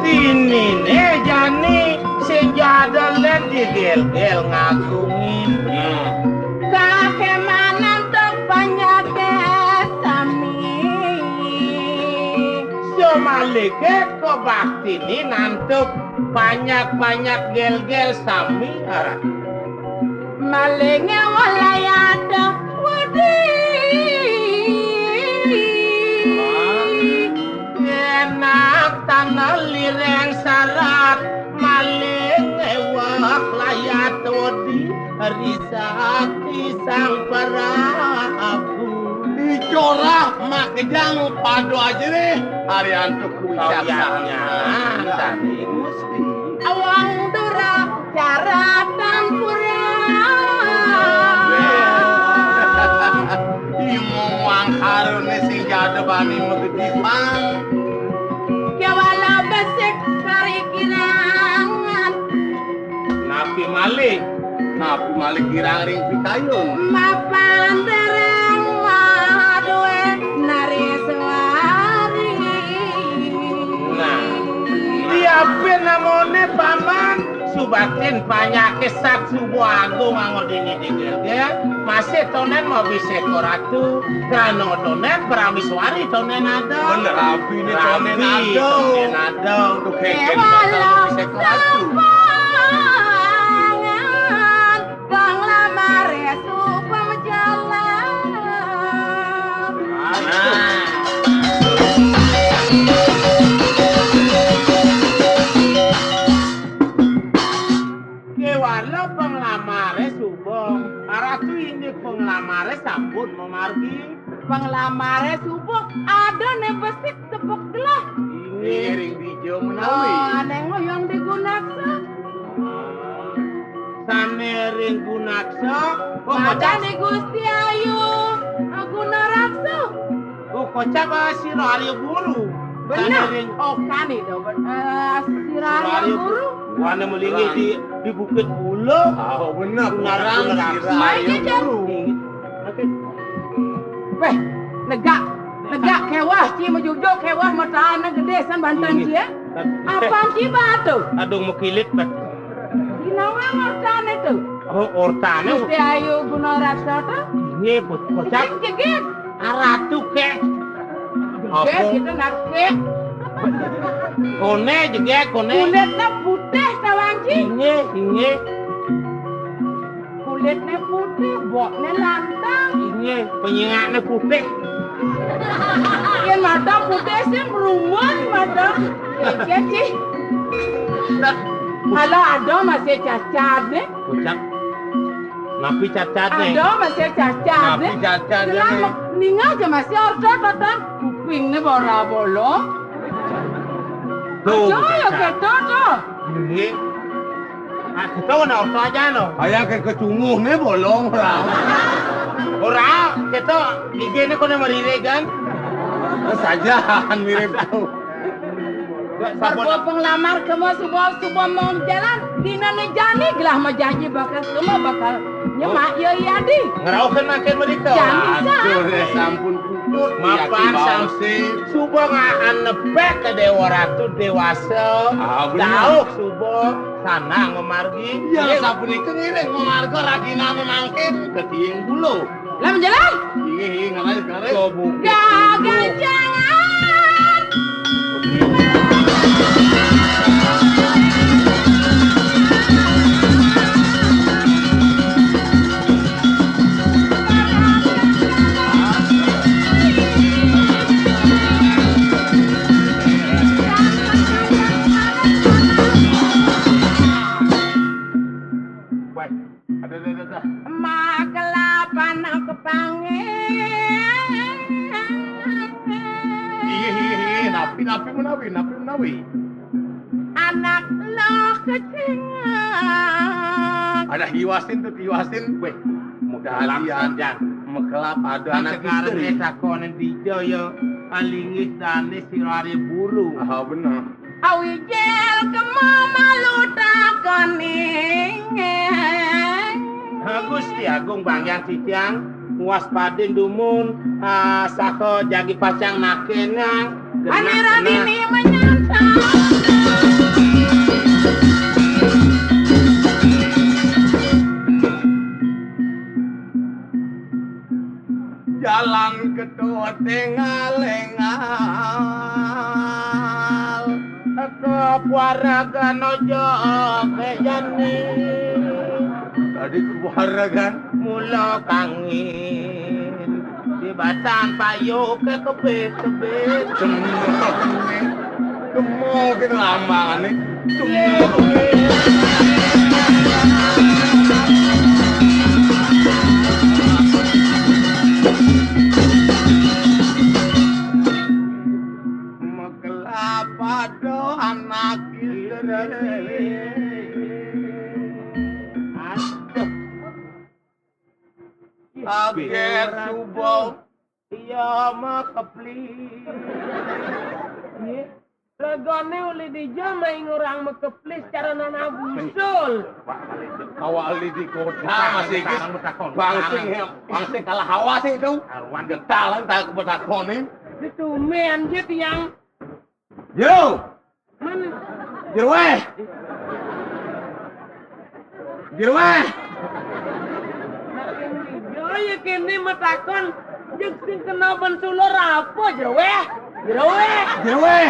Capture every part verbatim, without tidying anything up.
Tininé jani sing jadé lén digélgél ngagungin. Nah. Kakémanan tok panjaké sami. Somaliké kabaktinin antuk panjak-panjak gélgél sami. Arah. Malingé walayat wedi. Enak tanah lireng sarat, malingé walayat wedi, risati Sang Prabu. Dicorah makejang pado aja deh, hari antuk kewicaksanan. Kawiyaksanan, Gusti. Awang dura cara tampura. Imo muang karone sing jada bani magedipan. Kewala besik kari kirangan. Napi malih? Napi malih kirang ring pikayun? Mapan dereng madué nari suari. Nah, diapin namone paman? Subaktin panyake sat suba agung angodini digilgil, masih tonen mabiseko ratu, krana tonen prameswari tonen ada. Bener, rabine tonen ada. Rabine tonen ada. Untuk keken bakal mabiseko ratu. Kang lamare suba majalan. Nah. Kewala panglamare suba. Aratu indik panglamare sampun mamargi. Panglamare suba ada ne besik tepuk gelah. Inggih, ring dija menawi. Oh, ane ngoyong di Gunaksa. Sane ring Gunaksa. Oh, kocap. Madane Gusti Ayu, Guna Raksa. Oh, kocap, ah, Sira Arya Guru. Bener. Sane ring. Oh, kani to, ben-, eh, Sira Arya Guru. Wane melinggih di, di Bukit Bula. Oh, bener. Gunarang Sira Arya Guru. Inggih. Oke. Weh, negak, negak kewah, ci majujuk kewah, matane gede san banten ci, ya. Apaan ci batu? Adung makilit, bat. Ginawa ortane tu. Oh, ortane. Gusti Ayu Guna Raksa tu. Inggih, kocap. Cing jegit. Aratu ke. Jegit apa? Gitu nak ke. Kone jegit, kone. Kulitnya putih, tawang ci. Inggih, inggih. Kulitne putih, bokne lantang. Inggih, penyengakne putih. Yen mata putih sih merumun mata. Kece, cih. Nah. Ala ada masih cacadne. Kocap. Napi cacadne? Ada masih cacadne. Napi cacadne? Jelas me-, ninga aja masih orta tatan. Kupingne bora bolong. Tuh, aja ya cacad. Gitu tuh. Inggih. Ah, kita kena orta aja, no. Ayah ke kecunguh nih bolong, orang. Ora, kita igene kone marire, kan? Saja, mirip tuh. Sampun. Penglamar kema suba, suba mau jalan, dinane jani gelah majanji bakal kema bakal nyemak ya, iya, di. Ngerauhkan makin mereka. Jani sa. Aduh, ya sampun puput. Mapan ya, sam-, suba ngaan nepek ke Dewa Ratu dewasa. Ah, bener. Dauh suba. Sanang mamargi. Ya, sapunika ngiring mamarga ragina memangkin ke Tiing Bulu. Lah, menjelang. Inggih, inggih, ngaris, ngaris. Gagal jangan. Wah, ada, ada, ada, ada. Mak kelapan kepangi. Iya, iya, iya. Napi, napi menawi, napi menawi. Anak loh kecingak. Ada hiwasin tuh, hiwasin. Weh, mudah hati ya. Makelap ada anak istri. Sekarang takonin dija ya, alingis dane sirare buru. Ah, bener. Awijil kema malu takonin. Ha, Gusti Agung, bangyang titiang, waspadin dumun, ah, saha jagi pacang nakenang genah. Ane radini menyantap. Puaragan ojo ke jani. Tadi kepuaragan. Mula kangin. Di batan payu ke kebit-kebit. Cemok. Cemok kita lama nih. Cemok. Kelapa do anak istri. Aduh. Ager subuh. Iya, makeplis. Iya. Regane uli dija main orang makeplis cara nana busul. Awak uli di kota masih ikut. Bangsing, bangsing kalah hawa sih itu. Karuan. Getalan tak betakon nih. Itu men je tiang. Jero. Man. Jero weh. Jero weh. Yo, ya kene matakon. Jeg sing kena ban sulur apa, jero weh? Jero weh. Jero weh.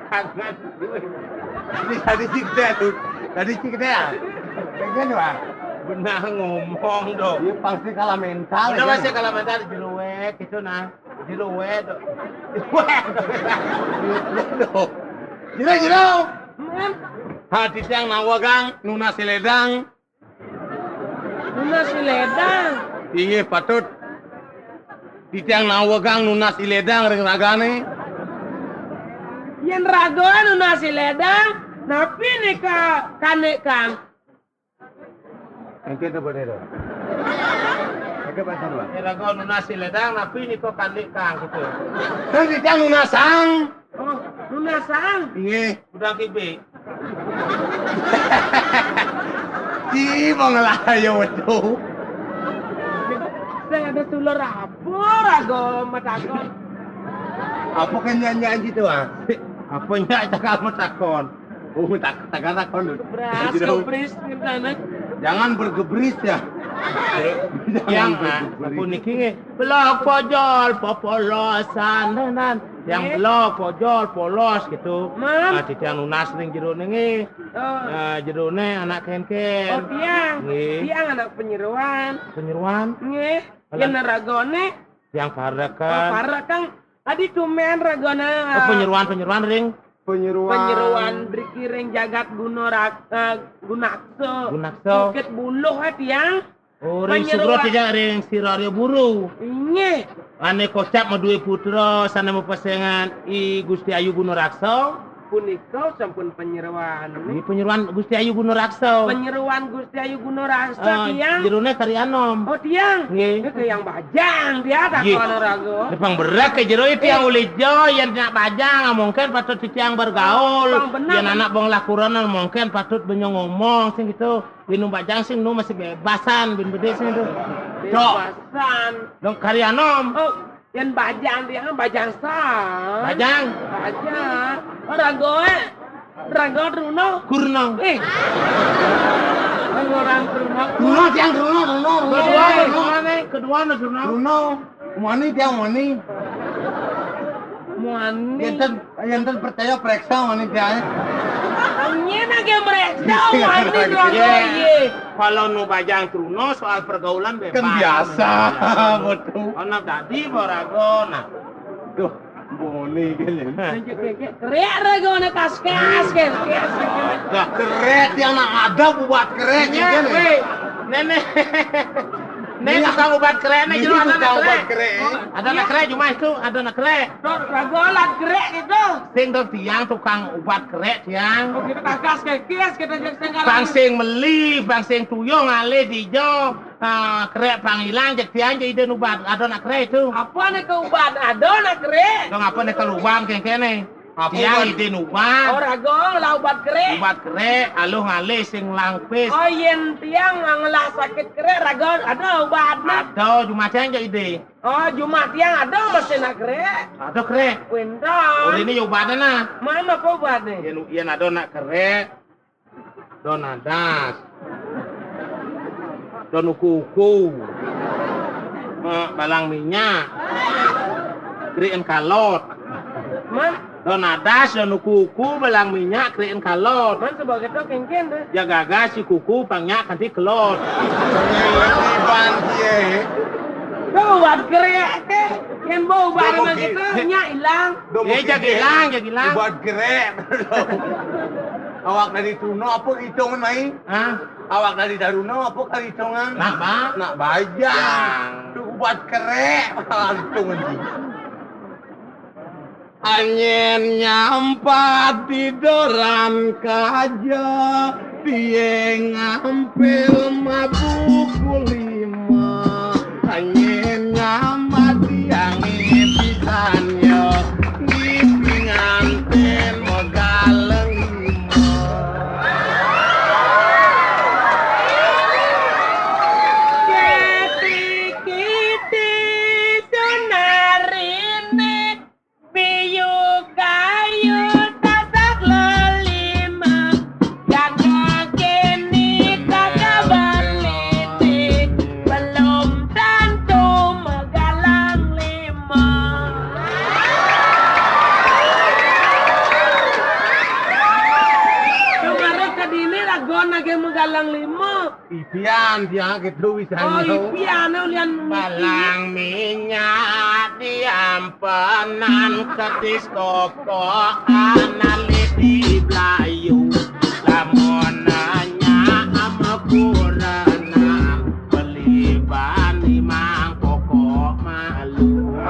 Tadi, tadi cik deh tuh. Tadi cik deh. Pengen, Wak. Benar ngomong dong. Iya, pasti kalah mental. Udah ya, pasti kalah mental, jero weh, gitu nah. Jero weh do. Weh do. Jero, jero. Ha, titiang nawegang nunas siledang. Nunas siledang. Inggih patut. Titiang nawegang nunas siledang ring ragane. Yen raga nunas siledang, napi nika kane, Kang? Engke to, Pak Dero. Engke, Pak Sarwan. Yen raga nunas siledang, napi nika kane, Kang, gitu. Kan titiang nunasang. Oh, nunasang. Inggih. Udah kibe. Ci, mau ngelayo wetu. Saya ada sulur apa, raga matakon. Apa kan nyanyian gitu, ah? Apa nyak cakal matakon? Oh, tak, tak ada kon. Bras, gitu. Kebris, ngentana. Jangan bergebris ya. Jangan bergebris. Yang, ah, sapu niki nggih. Belok pojol popolosan, nan. Yang belok pojol polos gitu. Man. Nah, titiang nunas ring jerone nggih. Oh. Nah, jerone anak kenken. Oh, tiang. Nggih. Tiang anak penyeruan. Penyeruan? Nggih. Anak. Yen ragane. Tiang parek, Kang. Oh, parek, Kang. Adi tumen ragane. Oh, penyeruan, penyeruan ring. Penyeruan. Penyeruan driki ring jagat Guna Rak-, eh, Gunaksa. Gunaksa. Bukit Buluh, eh, tiang. Oh, ring Sugro tidak ring Sirarya Buru. Inggih. Ane kocap madue putra sane mapesengan I Gusti Ayu Guna Raksa. Punika sampun penyeruan. Ini penyeruan Gusti Ayu Guna Raksa. Penyeruan Gusti Ayu Guna Raksa, eh, tiang. Jerone kari anom. Oh, tiang. Nggih. Ini ke yang bajang dia tak kono rago. Tepang berak ke jero tiang ulih jo, yen nak bajang mungkin patut titiang bergaul. Pang benar. Yen anak bong lakuran mungkin patut benyo ngomong sing gitu. Yen nu bajang sing nu masih bebasan, bin bedik sing tu. Cok. Bebasan. Dong kari anom. Oh, yen bajang dia kan bajang sang. Bajang. Bajang. Oh, rago, eh. Rago Truno. Kurno. Eh. Rago orang Truno. Truno, tiang Truno, Truno, Truno. Kedua, Truno. Kedua, Truno. Truno. Muani tiang muani. Muani. Enten, enten percaya preksa muani tiang. Nyen age mreksa muani, rago, iye. Kalau nu bajang Truno soal pergaulan bebas. Kan biasa, betul. Ana dadi apa rago, nah. Duh, muani kan ya. Krek rago ana kaskas, kaskas. Dah krek tiang nak ada buat krek kan. Nenek. Nih, tukang ubat krek nih, jero ada tukang ubat krek. Ada nak krek, cuma itu ada nak krek. Dok, rago alat krek gitu. Sing dok tiang tukang ubat krek tiang. Oh, kita takas ke kias kita jeung sing. Bang sing meli, bang sing tuyung alih dijo. Ah, krek pang ilang, cek tiang jadi den ubat. Ada nak krek itu. Apa nih ke ubat? Ada nak krek. Dong apa nih keluar kayak kene? Apa tiang ubat? Ide nubat. Oh, rago ngelah ubat krek. Ubat krek, aluh ngalih sing langpis. Oh, yen tiang ngelah sakit krek, rago ada ubatnya. Ada, cuma tiang je ide. Oh, cuma tiang ada masih nak krek. Ada krek. Pinter. Oh, ini ya ubatnya nah. Mana apa ubatnya? Yen, yen ada nak krek, Don adas. Don uku-uku. Eh, balang minyak. Kriin kalot. Man, Don adas, don kuku, belang minyak, keriin kalot. Man sebab keto kénkén deh. Ya gagas si kuku, pang nyak kanti kelot. Iban cie. Tuh, ubat kerék téh. Yén bau ubat mah gitu, nyak ilang. Eh, jag ilang, jag ilang. Ubat kerék. Awak dari tuno apa hitungan mai? Hah? Awak dari daruno apa karitungan? Nak ba? Nak bajang. Tuh ubat kerék, karitungan sih. Anyén nyampat di doran kaja, tié ngampil mabuk lima. Anyén nyampat tiang pisan yo, di pingantén magaleng lima. Kiti-kiti sunariné, biu kayu tasak lelima, janda kéné kagak balini, belum tentu magalang lima. Kemarin ke dini lagu nagih magalang lima. Ipian, tiang gitu bisa. Oh, ipian, ulian. Balang minyak diampenan ketis kokoan alit di Blayu. Lamun nanya ama kurenan, beli bani mangkoko malu.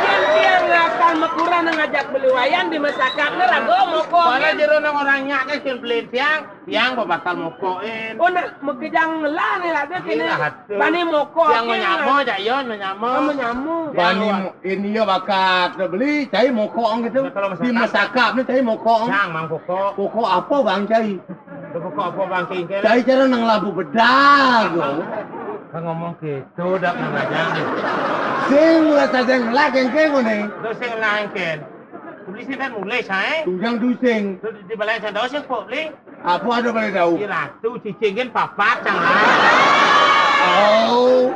Yén tiang ngakal makurenan ngajak beli wayan di mesakapna rago moko. Pala jero nang orang nyak ké sing beli tiang. Tiang bakal mokokin. Oh, nak, makejang lah nih, ada kene. Bani moko. Tiang mau nyamo, cak yo, mau nyamo. Oh, mau nyamo. Bani ini yo bakal beli, cai mokok gitu. Di mesakap nih, cai mokok. Cang, mang pokok. Pokok apa, Bang, cai? Pokok apa, Bang, kénkén? Cai cara nang labu bedag, yo. Kan ngomong gitu, dak nang aja. Sing lah saja ngelak kénkén ngene. Terus sing ngelak kénkén. Beli sing kan mulai, saé. Tujang dusing. Terus di balai sandau sing kok beli. Apa ada balai tahu? Di ratu cicingin papat sang lah. Oh.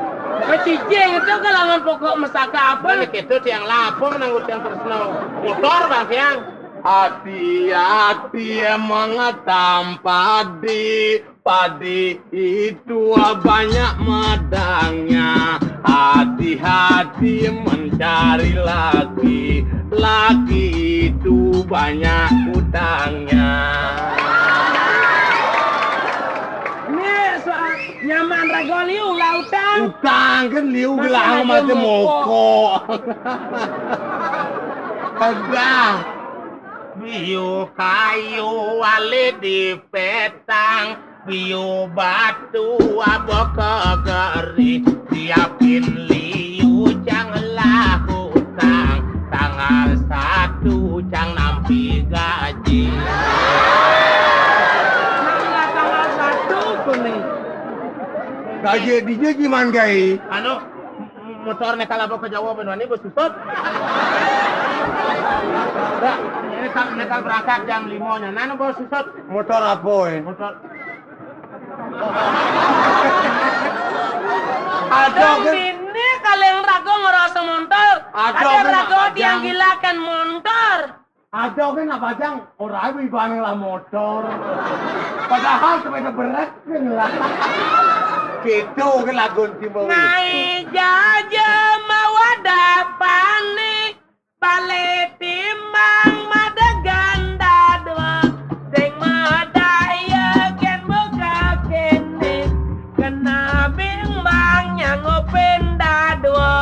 Cicing itu kalangan pokok mesaka apa? Balik itu tiang lapung nanggut tiang tresno. Motor bang tiang. Hati-hati emang tampak di Padi itu banyak madangnya, hati-hati mencari laki, laki itu banyak utangnya. Ini soal nyaman rago liu lautan. Utang kan liu gelang macam moko. Ada. Biu kayu wali di petang, biu batu abah kegeri, siapin liu cang lah hutang, tanggal satu cang nampi gaji. Tanggal satu kuning. Gaji di jiman gai. Anu, motor nekal abah ke Jawa benuan ini bos susut. Dah, nekal, nekal berangkat jam lima nya. Nana bos susut. Motor apa, eh? Motor. Ada kan? Ini kalian rago ngerasa motor. Ada kan rago dia gila kan motor. Ada kan apa jang? Orang ibu ibané lah motor. Padahal sepeda berat kan lah. Gitu kan lagu Timbawi. Ngai jaja mawadah panik. Balik timbang madegan dadua, sing madaya kén buka kéné, kena bimbang nyanggo pindadua.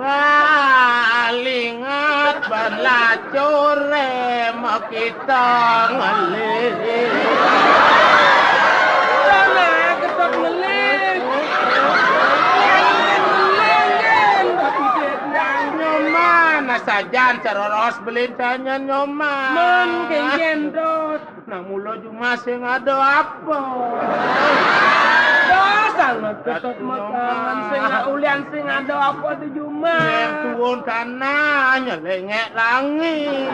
Wah, lingat pelacuré makita ngelih. Sana ketok ngelih. Ngelih, kan, tapi dia bilang. Nyoman, nah sajan ceroros belintanya nyoman. Man, kénkén dos. Nah, mula jumah sing ada apa? Dah, sangat ketok mekangan, sing ulian sing ada apa di jumah? Yang turun tanah, nyelengek langit.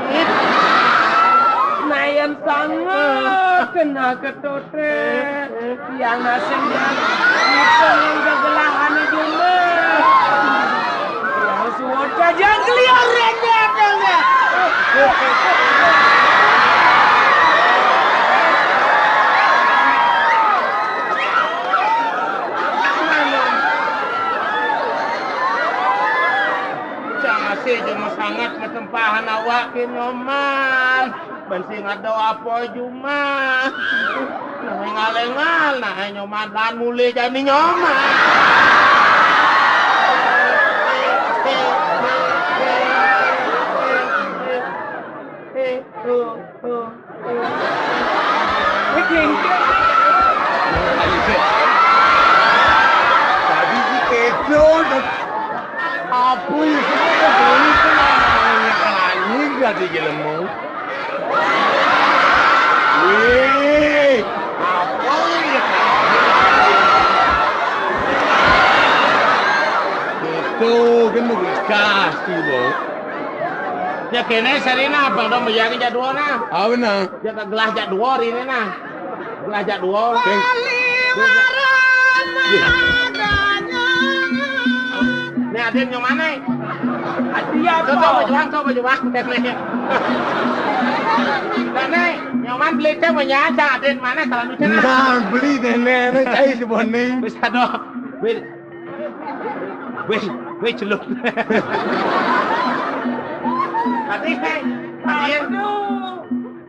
Nayan sanget kena ketote. Yang nasib yang itu yang kegelahan jumah. Yang suwot aja geliar rendah. Jangan sih cuma sangat metempahan awak ke nyoman. Ben sing ada apa jumah. Nah, engal-engal, nah, nyoman lan mulai jani nyoman. Eh, oh, oh, oh. Wih, jengkel. Tadi si Tejo, apa ya? Ini kan namanya anjing gak dijelemu. Wih, apa ya? Itu kan bekas sih, Bang. Ya kene sarina abang dong bayar jadwal nah. Apa nah? Ya gelah jadwal ini nah. Gelah jadwal. Bali warana. Nih, Adin yang mana? Dia coba apa? Coba juang, coba juang. Nah, nih, yang mana beli teh menyata, Adin mana kalau lucu nah? Nah, beli deh, nih, nih, cai si Boni. Bisa dong. Beli. Weh, weh, celuk. Tapi, hei, Adin. Aduh.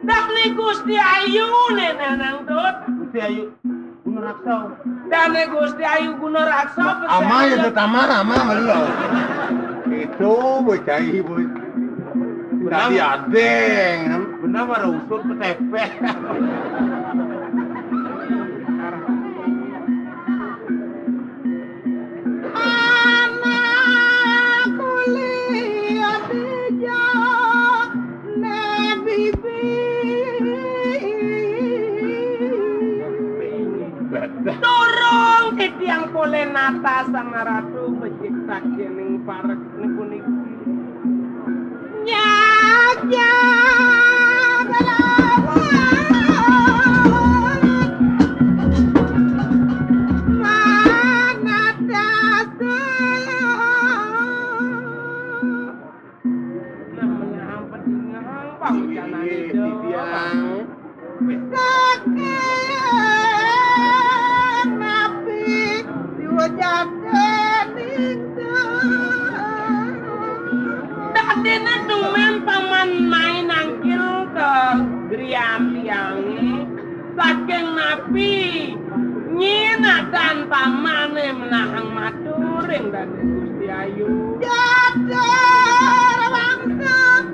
Dak ni Gusti Ayu nih, Nanang Dut. Gusti Ayu. Guna Raksa. Dan ni Gusti Ayu Guna Raksa. Ama ya, Dut, ama, ama, belum. Itu, bocah ibu. Tadi adeng. Benar, marah usut, petepeh. Anak kuliah di Jawa, Nabi. Turung titiang Polenata Sang Ratu becipta kening parek puniki. Nyajak lawan manat dasar. Nah, menahan pedingan, Bang, jangan itu. Saking napi diwujud ningsih. Dadine tumen paman mai nangkil kegrian tiange. Saking napi nyinadan pamane menahang matur ring Dane Gusti Ayu. Catur wangsa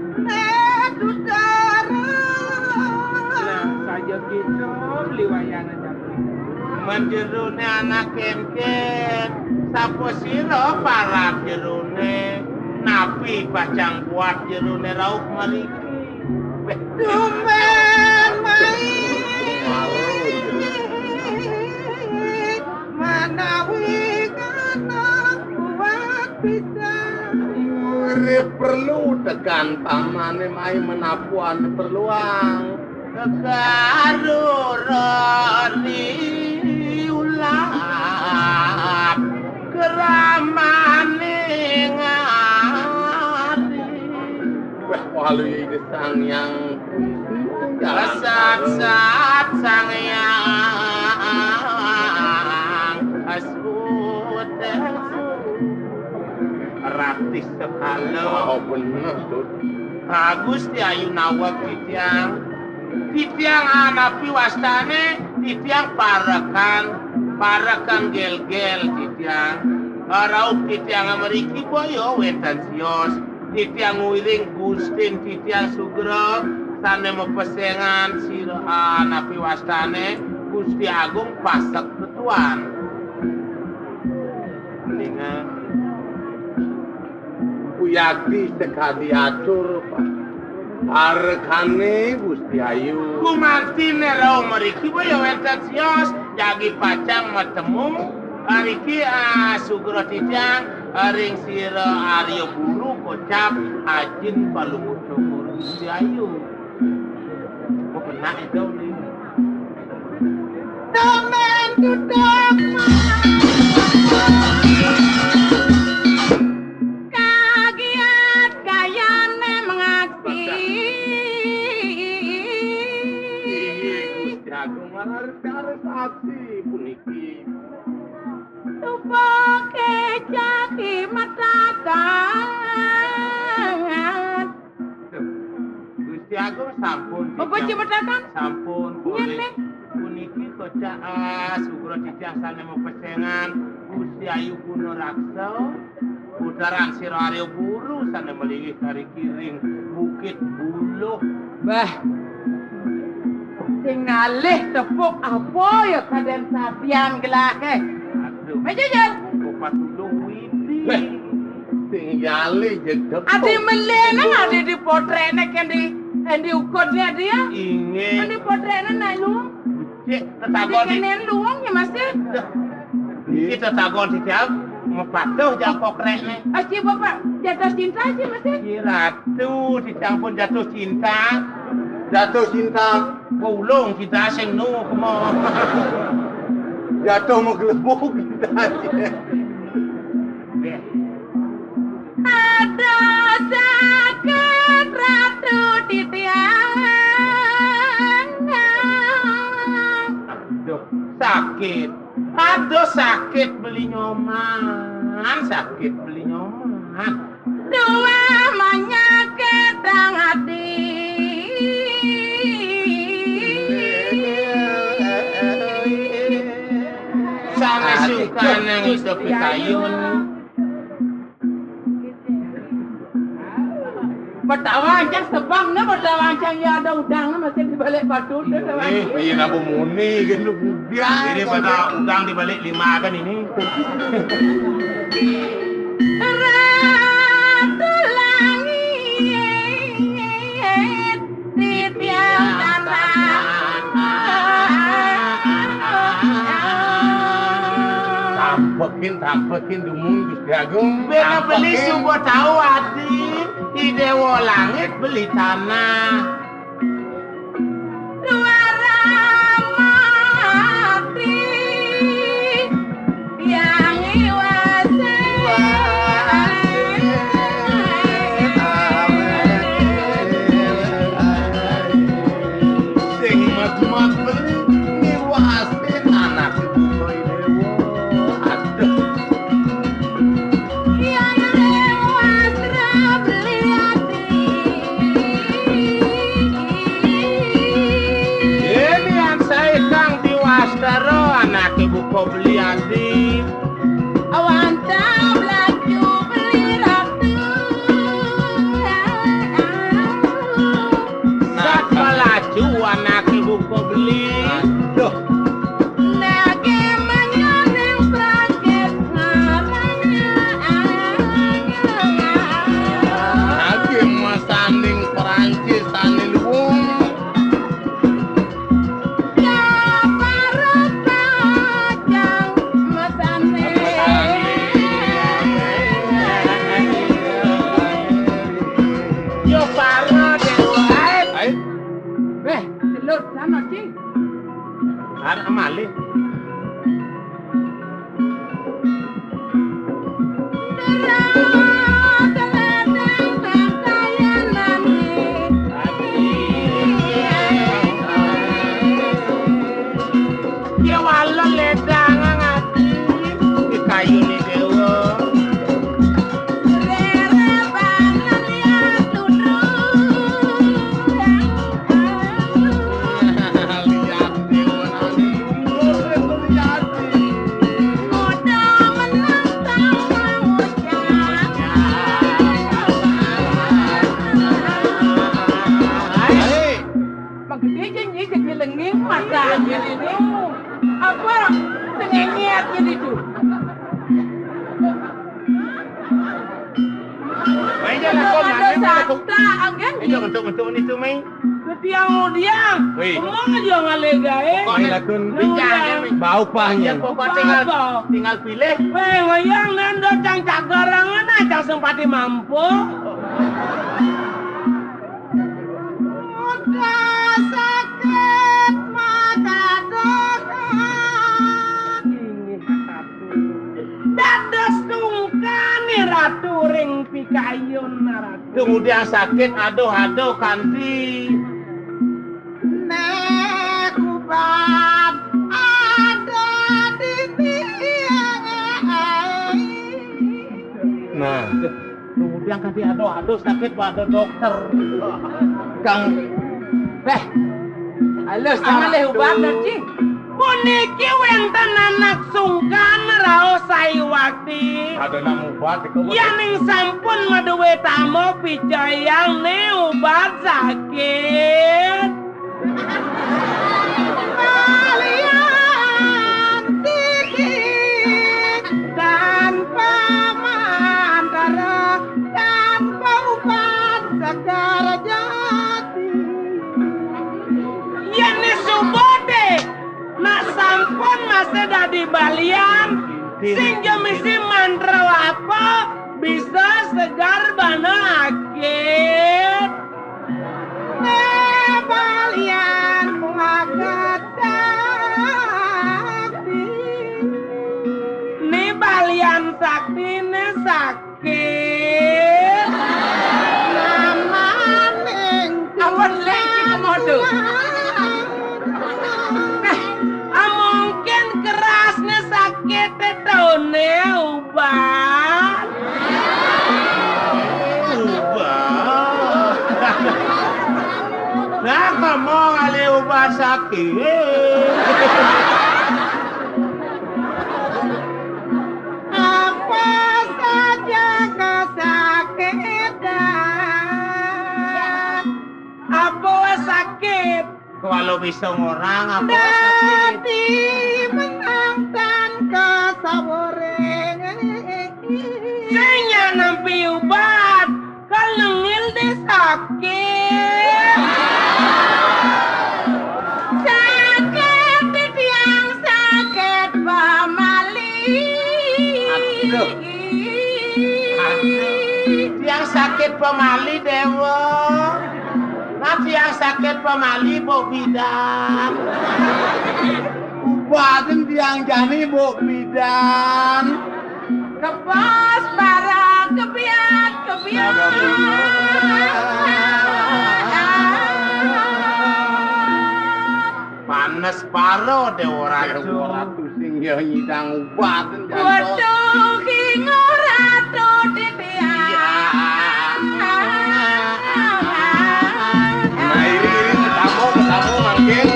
Nah, saja gitu, liwayana jatuh. Menjerune anak kenken, sapa sira parab jerune, napi pacang kuat jerune rauh mariki. Tumben mai manawi kana kuat pisan. Urip perlu tekan pamane mai menapuan perluang. Karo roni ulah keramaning ati. Wah, walu Ida Sang Hyang. Sat, sat, Sang Hyang. Asut, asut. Ratih sekala. Oh, bener, Dut. Ah, Gusti Ayu naweg titiang. Titiang anapi wastane, titiang parekan, parekan gelgel titiang. Ah, rauh titiang mriki boya wenten sios. Titiang ngiring Gustin titiang sugra sane mapesengan sira anapi wastane Gusti Agung pasek tetuan. Meninga uyakti sekadi atur, Pak. Parekane Gusti Ayu. Gumanti ne rauh mriki boya wenten sios, jagi pacang matemu, mriki, ah, sugra titiang, ring sira Arya Guru kocap Ajin Palungguh Cokor Gusti Ayu. Nah, itu nih. Temen duduk kagiat gayane mengaksi. Iya, Gusti Agung, harus, harus aksi puniki. Tupake caki matakan. Duh, Gusti Agung sampun. Apa titiang cimetakan? Sampun. Nyen, boleh. Neh. Puniki kocak, ah, sugra titiang sane mapesengan Gusti Ayu Guna Raksa, puteran Sira Arya Guru sane malinggih kari kiring Bukit Buluh. Bah. Sing ngalih tepuk apa ya kaden sabian gelah, eh? Aduh. Meja, Jan. Kok patulung widi. Leh. Sing yali jedek. Adi melena adi di potrekne kan di, eh, di ukutne adi ya? Inggih. Kan di potrekne nak luwung. Cek, tetagon di kenen luwung ya, Mas, ya? Iki tetagon di jam mepatuh jam kokrekne. Aci bapak jatuh cinta aci, Mas, ya? Ki ratu di jam pun jatuh cinta. Jatuh cinta. Ulung cinta sing nu kemo. Jatuh menggelembung cinta aci. Ada sakit ratu titiang. Aduh, sakit. Aduh, sakit beli nyoman, sakit beli nyoman. Dua manyakit dang ati. Sane suka nang iso pikayun. Betawa ancang sebang ne, betawa ancang ya ada udang ne masih di balik batu tu. Ini, ini apa muni gitu budian. Ini pada udang di balik lima kan ini. Ratu langit. Titiang tanah. Tampekin, tampekin dumun Gusti Agung. Bena beli tampekin. Suba tau adi, i dewa langit beli tanah. Dua mati. Yang iwase. Sing mat-mat beli niwase anak ibu koi dewa. Aduh. Yang lewat beli ati. Ini yang saya kang diwastara anak ibu koi beli ati. Awan ta belacu beli ratu. Sat belacu anake buka beli. Duh. Nake menyaning prangkit ngarang. Nake masaning Perancis ane luwung. Yo para dewa. Ai. Weh, selut sana, Cing. Arep malih. Ya wala ledang ngati di kayune dewa. Lihat dewa nani lungguh lihat. Hei, magede aja nyi kecil lenging mata aja itu. Apa? Tengenyet gitu itu. Mai ja lakon, ada mai, mai lakon. Sakta, anggen. Ayo, ngentuk, ngentuk ni tu, mai. Ketiang mudiang. Wih. Ngomong aja ngalih gae. Mai lakon. Mudiang. Bau pahnya. Ya, pokok tinggal, apa? Tinggal pilih. Weh, wayang nanda cang cagarangan, cang sempati mampu. Udah sakit. Kayun naraka. Kemudian sakit, aduh, aduh, kanti. Nah, ubat ada di dia. Nah, kemudian kanti aduh, aduh, sakit pada dokter. Kang, eh, halus, jangan leh ubat, Ci. Puniki wénten anak sungkan raos sayuwakti. Ada nang ubat iku. Yaning sampun maduwé tama picayang né ubat sakit. Kaliyan siki tanpa mantara, tanpa ubat segar jati. Yén suba dé, nak sampun masih dadi balian, sing jemisi mantra apa bisa segar bana akit. Né balian pagat sakti. Né balian sakti, né sakti. Namaning awan lagi komodo. Nah, mungkin kerasnya sakit itu né ubat. Ubat. Nah, kamu kali ubat sakit. Apa saja kesakitan, apa sakit? Kalau bisa ngorang, apa sakit? Dadi menang tan kasawore. Sing nampi ubat, kalengil dé sakit. Sakit titiang sakit pamali. Aduh. Aduh. Tiang sakit pamali, Déwa. Nah, tiang sakit pamali, Mbok Bidan. Ubatin tiang jani, Mbok Bidan. Kebas barang kebiat, kebiat. Panes paro, Déwa Ratu. Déwa Ratu sing ya nyidang ubat, jantos. Waduh, ki ngora tuh titiang. Iya. Nah, iring-iring, ketemu, ketemu, mangkin.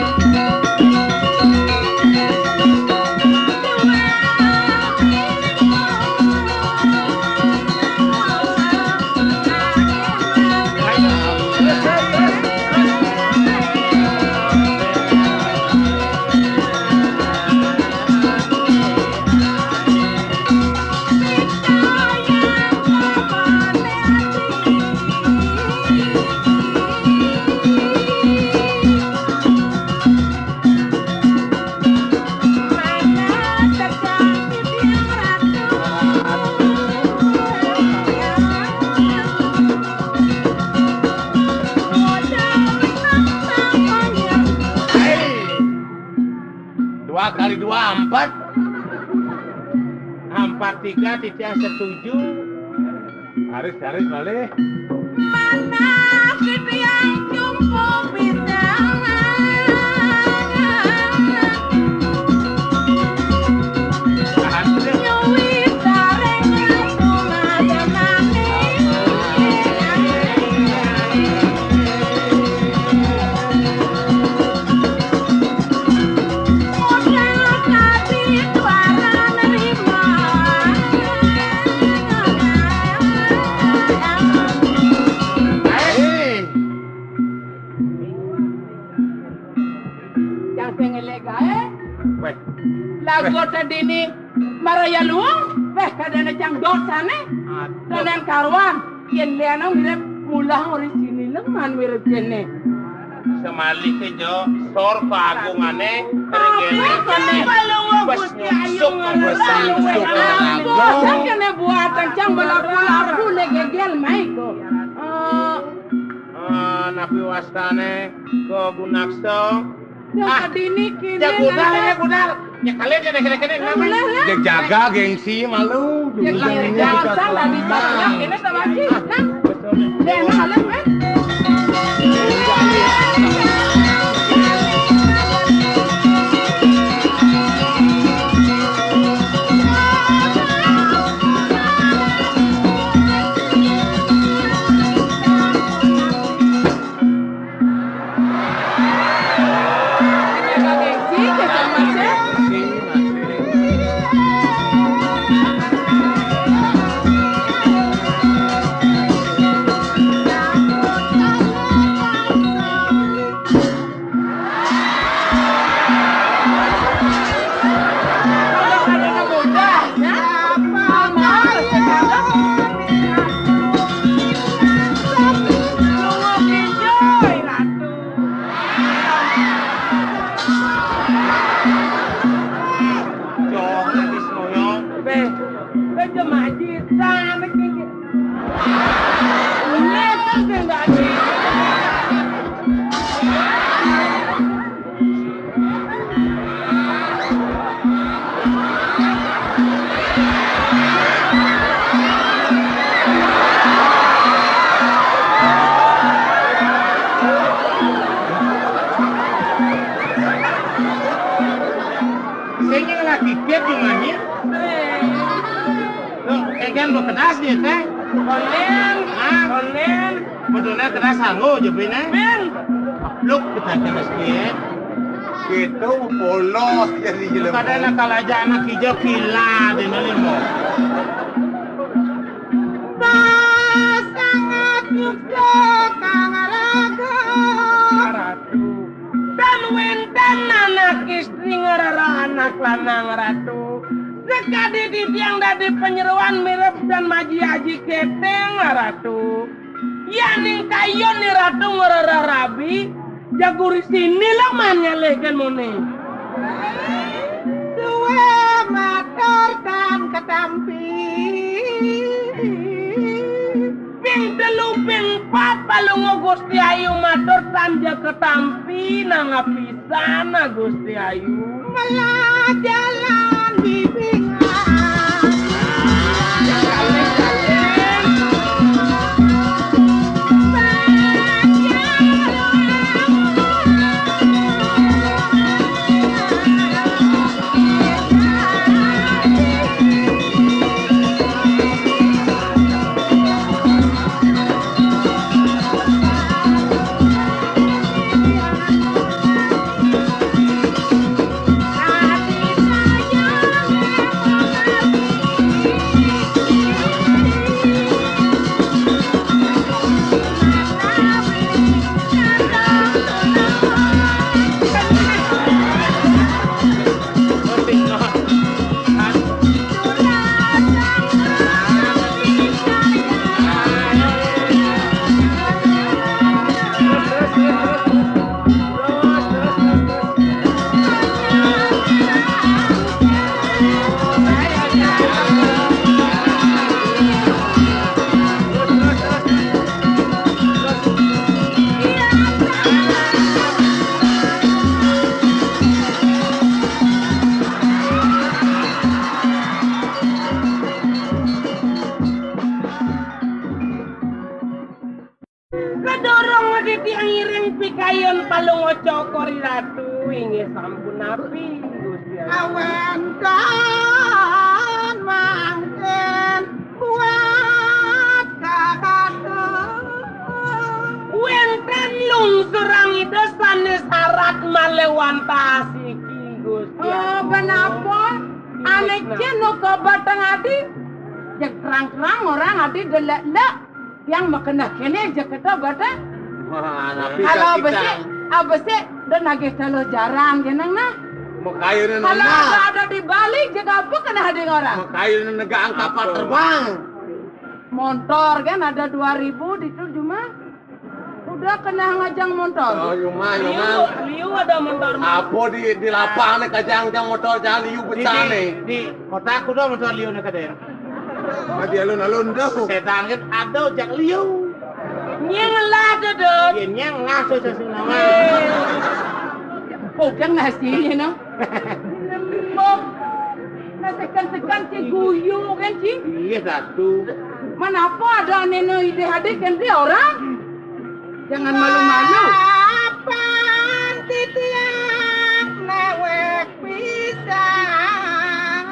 Dua kali dua, empat. Empat tiga, titiang setuju. Haris, Haris, malih. Manah titiang jumpa pisan. Nyuwi sareng ratu mademani. Cang sing elek gaé. Wéh. Lagu tadi ni maraya luung, wéh, kadana cang dosane. Aduh. Danan karuan. Yén liana mirip mulah ori sini leman mirip kéné. Semalike, Jo, sor kaagungane, apa kene bes nyungsuk, bes nyungsuk. Apa kene buatan cang belaku-laku ne gegel mai ko. Eh, eh, napi wastane ko Gunaksa? Ah, dini kini Cak Gunal, ya, Gunal. Ya kalian ya kira-kira kenapa? Ulah lah. Ya jaga gengsi malu. Ya, jangan salah di sana. Ini sama sih, kan? Deh, nah, halus, kan? Jangan disoyong. Be, be jemajitan, kiki. Ini kan tinggal di. Sing lagi dia gimana? Lo, egan lo kedas dia, teh? Konen. Hah? Konen. Betulnya kedas sanggup, jepinnya? Ben. Lo kita kedas dia. Gitu, polos jadi jelema. Kadang nakal aja anak hijau kila, dia nolimo. Sangat nyuksa kang raga. Ratu. Dan wénten anak istri ngrereh anak lanang, Ratu. Sekadi titiang dadi panyeroan mirep dan maji aji kéténg, Ratu. Yaning kayun ni Ratu ngrereh rabi, jagur sini lo man nyalehkeun muni. Suwe matur tan ketampi. Ping telu, ping pat, Palungguh Gusti Ayu matur tan ja ketampi, nangga pisan Gusti Ayu. Melah jalan bibingan. Sadurung titiang ngiring pikayun Palungguh Cokor I Ratu, inggih sampun napi, Gusti Agung? Awénten mangkin buat kakatu. Wénten lungsurang Ida sané sarat malih wantah asiki, Gusti Agung. Oh, kenapa? Ané cén nu ka Batang Adi? Jeg terang-terang orang adi delek-lek. Yang makeneh kéné jeg kéto bata. Wah, napi kalau kita? Besik, ah, besik, da nagih taluh jaran kénang nah. Makayunan kalau nah. Ada, ada di Bali, jeg apa keneh di orang? Makayunan negak angka kapal terbang. Montor kan ada dua ribu di tu cuma. Udah keneh ngajang montor. Oh, yuma, yuma. Liu, liu ada montor. Apa di, di lapang nih kajang-kajang montor, jangan liu di, besar di, nih. Di kota aku dah montor liu nih kadén. Mati alun-alun dah. Setan kan ada jak liu. Nyang lah tu, Dut. Iya, nyang lah tu sesuatu nama. Oh, udah ngasih, you know. Ci guyu kan, Ci? Inggih, Ratu. Menapa ada ane ide hadir kan dia orang? Jangan malu-malu. Apan titiang newek pisan.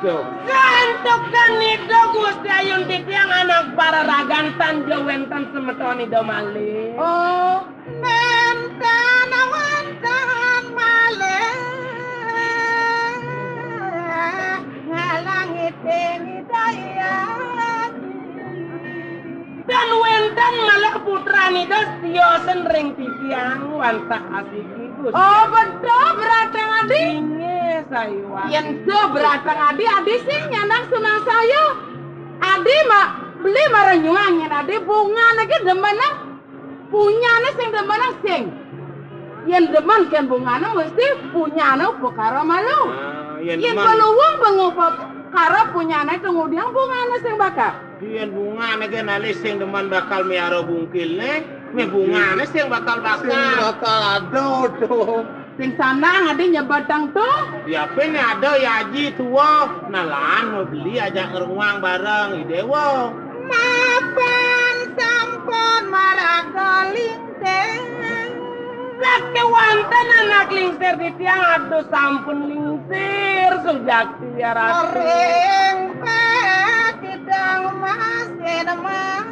Tuh. Santukan Ida Gusti Ayun titiang anak pararagan tan ja wenten semeton Ida malih. Oh. Nénten wénten malih ngalangi ting Ida Hyang. Tan wénten malih putran Ida setiosan ring titiang wantah asiki Gusti. Oh, bedo beratang adi. Inggih, sayuwakti. Yén do beratang adi, adi sing nyandak sunang saya. Adi ma-, beli marang nyuang yén adi bungan agi demen. Punyané sing demen sing. Yén demen kén bungané mesti punyané upakara malu. Ah, yén yén demen. Paluwung pangupakara punyané tunggudiang bungané sing bakal. Yén bungané kén alih sing demen bakal miara bungkilné, mé bungané sing bakal bakal. Sing bakal ada to. Sing sanang adi nyebetang to. Yapin ada ya Aji tua, nalan mau beli ajak ngeruang bareng Idéwa. Mapan sampun maraga lingsir. Sakéwanten anak lingsir titiang aduh sampun lingsir, sujakti ya Ratu. Ring patidang masih nemen.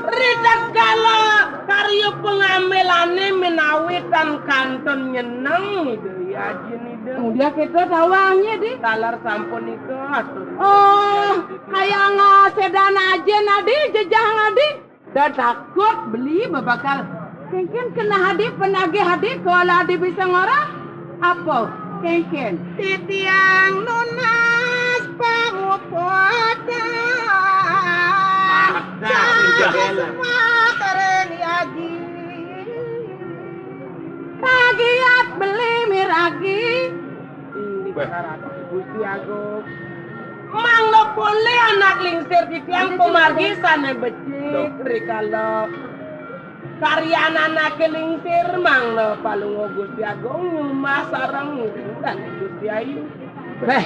Ritatkala karya pangamilané minawi tan kantun nyeneng, Ida Hyang Ajin Ida. Kemudian kita tawangnya, di. Taler sampun nika atur. Oh, hayang, ah, sédan ajin adi, jejahang adi. Da takut beli babakal. Kéngkén keneh adi, penagih adi, kala adi bisa ngorah. Apa? Kéngkén. Titiang nunas pangupatan. Mata, Sang iya, Semar ring Aji. Pagiat beli miragi. Inggih, Gusti Agung. Mangda polih anak lingsir titiang pamargi sané becik rikala karyan anaké lingsir, mangda Palungguh Gusti Agung nyumah sareng Dané Gusti Ayu. Béh,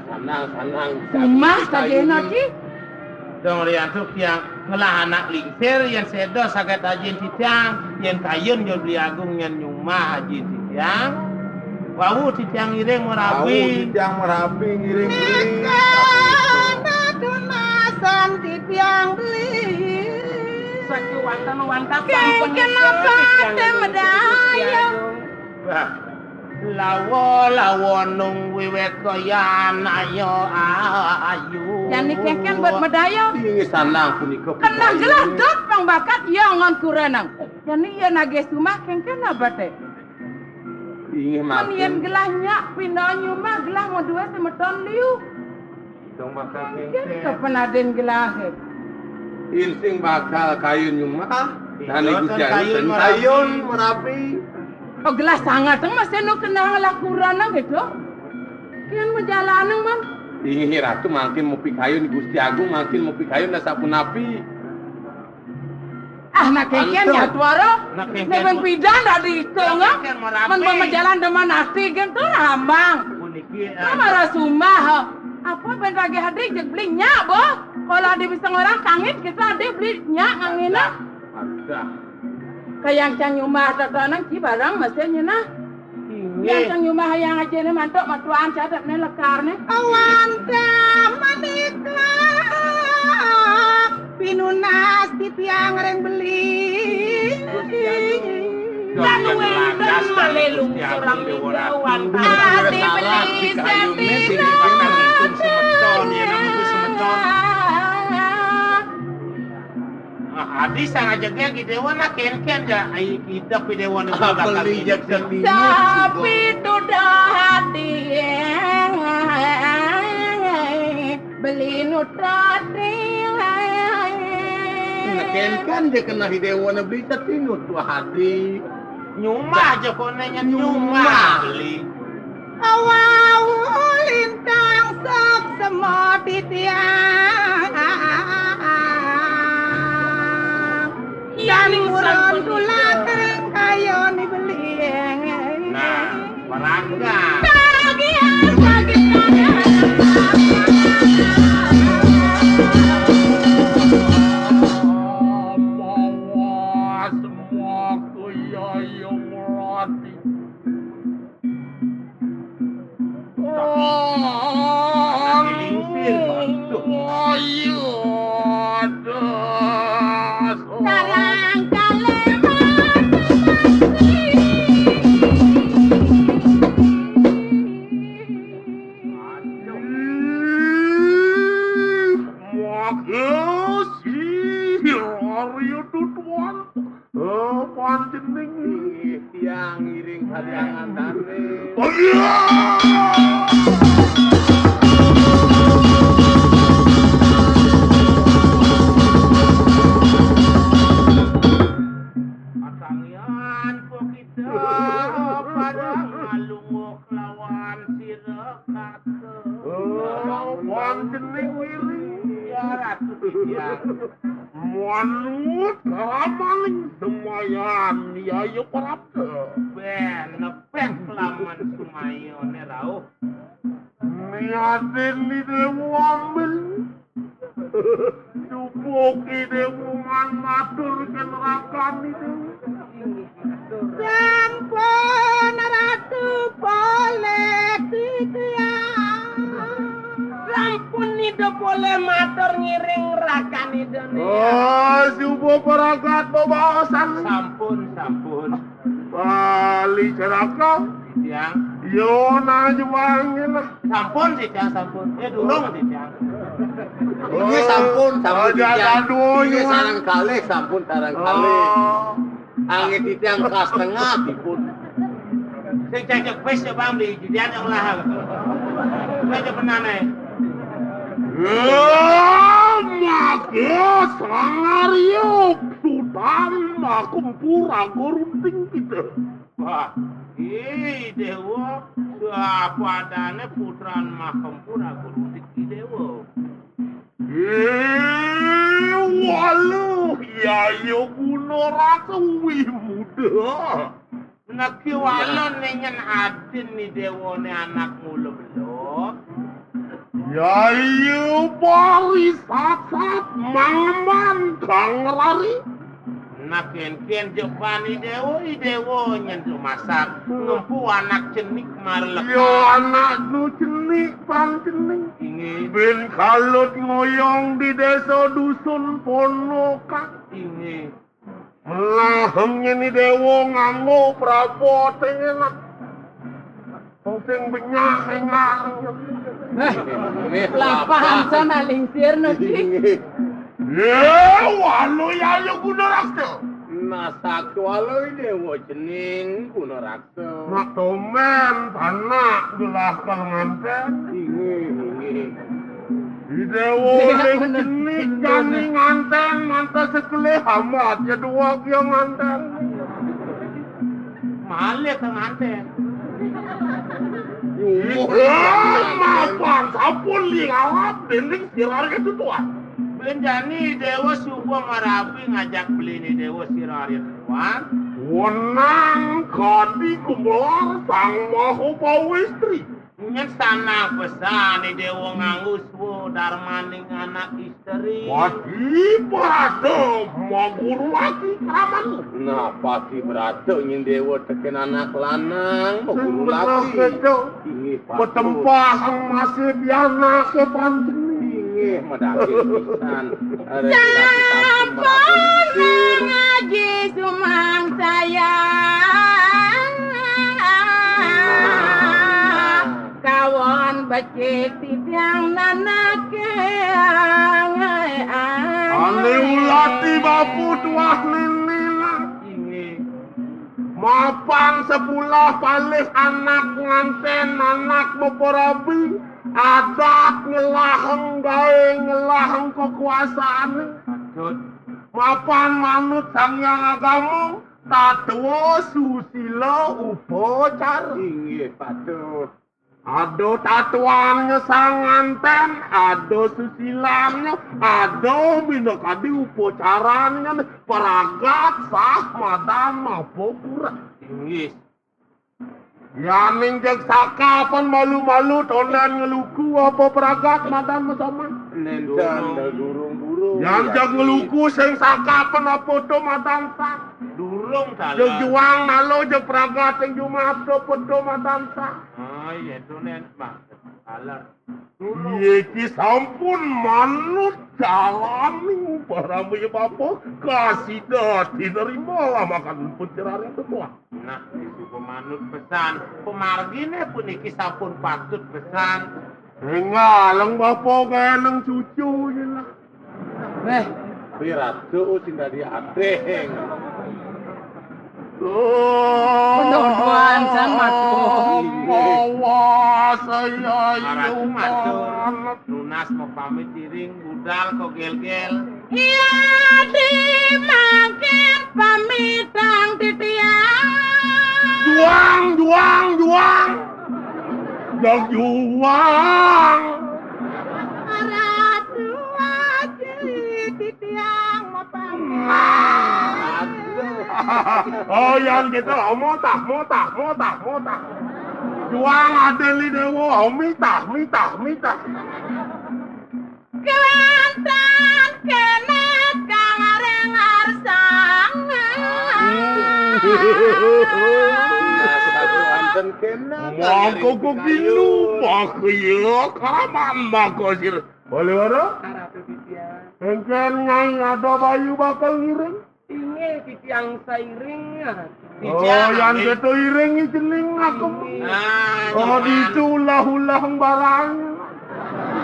sanang, sanang. Nyumah sagéna, Ci? Dong riantuk tiang ngelah anak lingsir, yén séda saget ajin titiang, yén kayun jol beli agung nyén nyumah ajin titiang. Wau titiang ngiring marabi. Wau titiang marabi ngiring beli. Nika natunasan titiang beli. Sakéwanten wantah sampun kenapa titiang té medaya? Wah. Lawa, lawa nung wiwit koyan ayo ayu. Jani kéngkén buat medaya. Inggih sanang punika. Keneh gelah dot pang bakat ya ngon kurenang. Jani ya nagih sumah kéngkén abate. Inggih mangkin. Yén gelah nyak pinda nyumah gelah madué semeton liu. Dong bakal kéngkén. Kapan adin gelahé? Insing bakal kayun nyumah. Iya, Dané Gusti Agung kayun marabi. Oh, gelah sanget masih nu kenang lakuran gitu. Kén majalanang, Man. Inggih Ratu mangkin mupi kayun Gusti Agung mangkin mupi kayun da sapunapi. Ah, nak kéngkén ya tuara. Nak kéngkén. Neben pidan dak diitung, nak kéngkén marabi. Men pemajalan demen ati gén to rambang. Puniki, ah. Marasumah. Apa ben ragi hadri jeg beli nyak, boh. Kalau adi bisa ngorang tangit kita adi beli nyak ngangina. Adah. Kayang cang nyumah tatanan ci barang masih nyena. Inggih. Yang sang nyumah hayang ajine mantuk matuan catet ne lekarne. Awanta menika pinunas titiang ring beli. Gusti Agung. Lan wenten malih lungsur Dewa Ratu. Adi beli setina. Semeton, ya, namun semeton. Ah, adi sang ajege Idewa nak kenken ja, ai idep Idewa niku bakal beli jak setinut. Sapi tudah adi beli nutati. Nak kenken ja kena Idewa na beli setinut tuah adi. Nyumah ja konenya nyumah beli. Awau lintang sok semot titiang. Yan ulun tulah tering kayo ni belieng. Nah, barangga. Tagihan, tagihan. Ayo, aduh. Sarang kaleman. Makasih, Arya Dutuan. Eh, panjenengan. Tiang ngiring kaliangan tane. Ayo. Patangian pokita padang ngalungguh lawan sira kata. Oh, panjenengan wiring. Ya Ratu Titiang. Manut ramaning semayan, ya, ya, Prapta. Ben nepek laman sumayone rauh. Niatin di Dewa ambil. Cukup di Dewa man matur kenerakan itu. Sampun Ratu polih titiang. Sampun Ida polih matur ngiring rakan Ida nih. Oh, subuh pragat bebaosan. Sampun, sampun. Bali ceraka. Titiang. Yo, nah, juangin lah. Sampun, Titiang, sampun. Eh, durung, Titiang. Inggih sampun, sampun Aja titiang. aduh, Inggih yo. Sarang kalih, sampun sarang kalih. Oh. Angin titiang kas tengah dipun. Sing cacak wis ya, Bang, beli Titiang yang lah. Wis ya, penane. Ya, maka sangaryuk sutan makempur aku runting kita. Wah, ih, Dewa, siapa adane putran makempur aku runting di Dewa. Eh, waluh, ya, ya, guna rasa wih muda. Neki walon ningen adin ni Dewa ni anak mula belok. Ya, iya, bari sat-sat mangeman kang rari. Nah, ken-ken jepan i Dewa, i Dewa nyentuk masak. Ngempu anak cenik marlek. Ya, anak nu cenik, pan cenik. Inggih. Ben kalut ngoyong di desa dusun Ponokan. Inggih. Melahengnya ni Dewa nganggo prabot enak. Sing benyak engar. Nggih, Lapahan sana lingsir no, Cik. Inggih. Ya, waluh ya, ya, guna rasa. Masak waluh Dewa cening guna raksa. Nak tomen, panak, gelah kal nganten. Inggih, inggih. I Dewa ning cenik jani nganten, mantas sekelih amat, ya dua kia nganten. Malih ke nganten. Iya, mapan, sampun lirawat, dening sirarnya tutuan. Ben jani Dewa suba marabi ngajak beli ni Dewa sirarya tuan. Wenang kadi gumelar Sang Maha Pawestri. Nyen sanang pesan ni Dewa nganggo swa darmaning anak isteri. Wati pada maguru laki keramanmu. Nah, pati brata nyen Dewa teken anak lanang, Sing guru belah laki. Kedo. Inggih, patut. Petempah masih pianak ke panjeni. Inggih, medake pisan. Arek Sampun laki-laki ngaji sumang sayang. Kawan becik titiang nanake. Ane ulati bapu tuah nini. Inggih. Mapan sepulah palih anak nganten, anak maparabi, adat ngelaheng gawe, ngelaheng kekuasaan. Patut. Mapan manut Sang Hyang Agama, tatwa susila upacara. Inggih, patut. Ada tatwannya sang nganten, ada susilannya, ada minakadi upacarannya, pragat sah madan apa kurang. Inggih. Yaning jeg sakapan malu-malu tonden ngeluku apa pragat madan masoman. Nenten gurung-gurung. Yan jeg ngeluku sing sakapan apa to madan sah. Durung Jeg taler. juang malu jeg pragat sing jumat to apa to madan sah. Ah, iya, itu nen, Bang. Taler. Iki sampun manut jalaning parama ya Bapa, kasida tinerimalah makaten penceraring tetuah. Nah, disuka manut pesan, pamargine puniki sampun patut pesan. Engaleng Bapa, engaleng cucu, yen lah. Weh, piratu sing dadi adeng. Pedodoan sama tuh. Mawa saya. Maratu matur. Nunas mapamit iring budal kok gel-gel. Iya, di mangkin pamitang titiang. Juang, juang, juang. Jog juang. Ratu aji titiang mapamit. Oh, yan kita motah, motah, motah, motah. Juang Aden Dewa, mitah, mitah, mitah. Kelantan kena kang areng arsang. Mangko kupilu, makaya kaman makasir. Boleh ora? Engken Nyai ada bayu bakal ngiring. Inggih, titiang sairing. Oh, yan keto iring cening aku. Nah, oh, ditu ulah-ulah barang.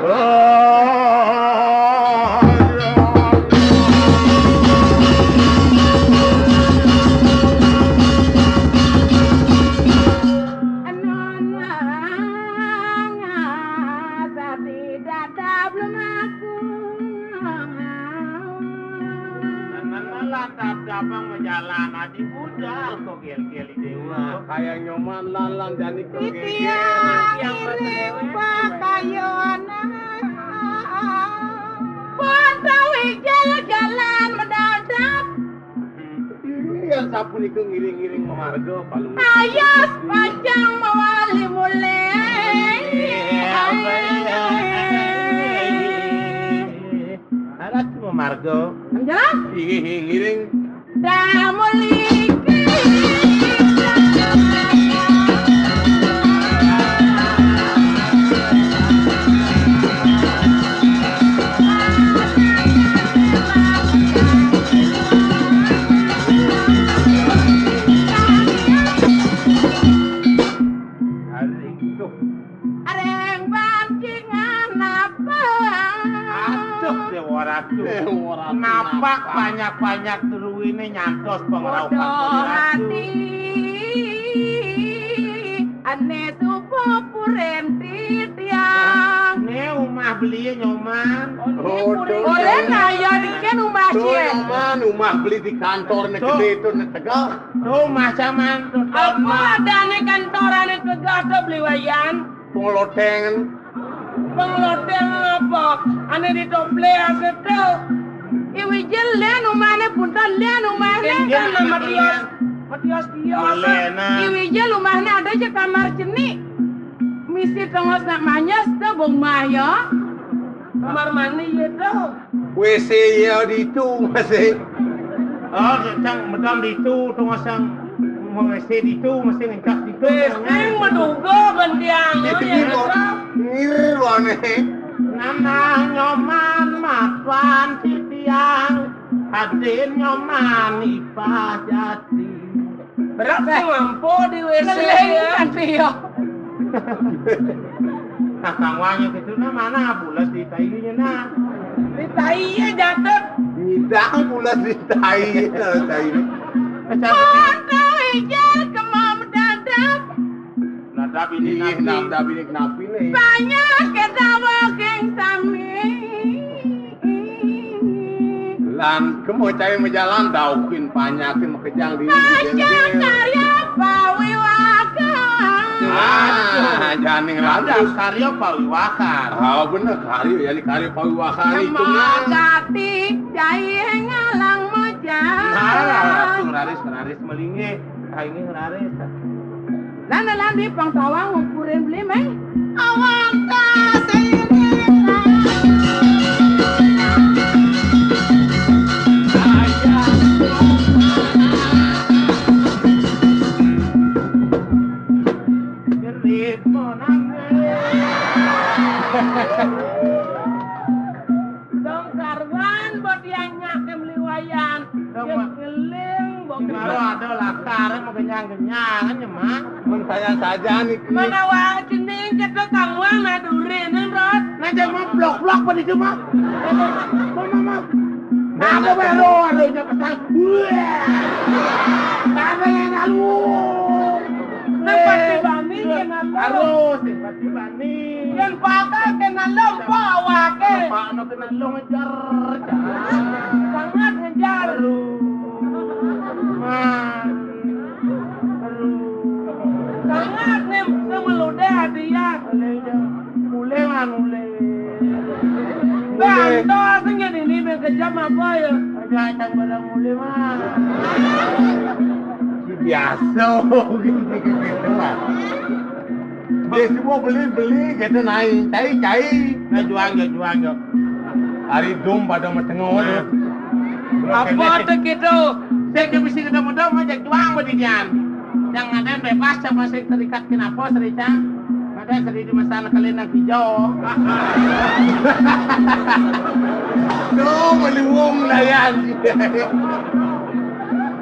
Oh, ya. Anana, tadi dadab lumaku. Anana, lan dadabang majalan adi budal kok gel-gel. Dewa. Kaya Nyoman lan, lan jani kok gel-gel. Titiang iring pakayunan. Pun tawi jalan-jalan mendadak. Iya, sapunika ngiring-ngiring mamarga, Palungguh. Ayas pacang mawali mulih. Iya, apa ya? Arak mamarga. Nang jalan? Ngiring, ngiring. Damuliki. Aring tuh. Areng bancingan apa? Aduh, Dewa Ratu. Dewa Ratu, napak napak. Banyak-banyak druwine nyantos pangrauhan Dewa Ratu. Ati, ane suba puren titiang. Ne umah beli Nyoman. Ore naya diken umah. Tuh, cie. Nyoman, umah beli di kantor ne. Tuh. Gede itu ne tegak. Tuh, umah jaman. Tuh, apa adane kantorane tegak to beli Wayan? Pengelotengan. Pengelotengan apa? Ane di tople asetel. Iwi jelen umahne punten, len umahne. Yen kan matios, matios kios. Boleh, nah. Iwi jel umahne ada je kamar cenik. Misi tongos nak manyes to bong mah ya. Kamar mandi ya to. W C ya ditu masih. Oh, cang medam ditu, tongos yang mau W C ditu, masih ngengkak ditu. Wis, ning meduga bendiang, oh, ya, kok. Ngir wane. Nanang Nyoman mapan titiang, Aden Nyoman ipah jati. Berat sih mampu di W C. Leleng ya. Kan dia. Kakang wanya gitu nah, mana bulas di tainya nah. Di tai ya jatuh. Ngidang bulas di tai, tai. Foto ijal kemam dadap. Nadap ini. Iya, napi? Nadap ini kenapi nih? Banyak ketawa geng sami. Lan kemo cai majalan dauhin panyakin makejang di. Panjang karya pawiwakan. Ah, janing lantas. Karya pawiwakan. Ah, bener, karya, ya, ini karya pawiwakan itu, Mang. Semagati cai ngalang mojang. Nah, langsung raris, raris melingih. Kainggih raris. Lan, lan, di pang tawang ngukurin beli, Meng. Awan tas ini. Jerit monang. Dong karuan bot dianyaké meli Wayan. Dong, Mak. Ngeling bot. Kalau ada lakar mau kenyang-kenyang aja, Mak. Mun saya saja nih. Mana wae cening kita kamuang nadurin, Rot. Nah, jangan mau blok-blok pada itu, Mak. Mau, mau, mau. Ada baru, ada yang pesan. Wah. Ada yang lalu. Tempat dibanding kenal. Harus, tempat dibanding. Yang pakai kenal lo, bawa ke. Pak, no kenal lo ngejar. Sangat ngejar. Aduh. Man. Aduh. Sangat nih, sama lo deh dia. Mulai, mulai, man, mulai. Bang, tuh, aslinya ini, bang, kejam apa ya? Aja, cang barang mulai, man. Biasa, gitu, gitu, man. Dia semua beli-beli, gitu, naik, cai-cai. Nah, juang, jo, juang, jo. Hari dum pada matengah, nah. Apa tuh gitu? Saya dia mesti ketemu dong, ajak juang, badidian. Yang ada bebas, sama saya terikat, kenapa, Sri Cang? Ada Sri di masa kalian yang hijau. Tuh, meniwung, layan.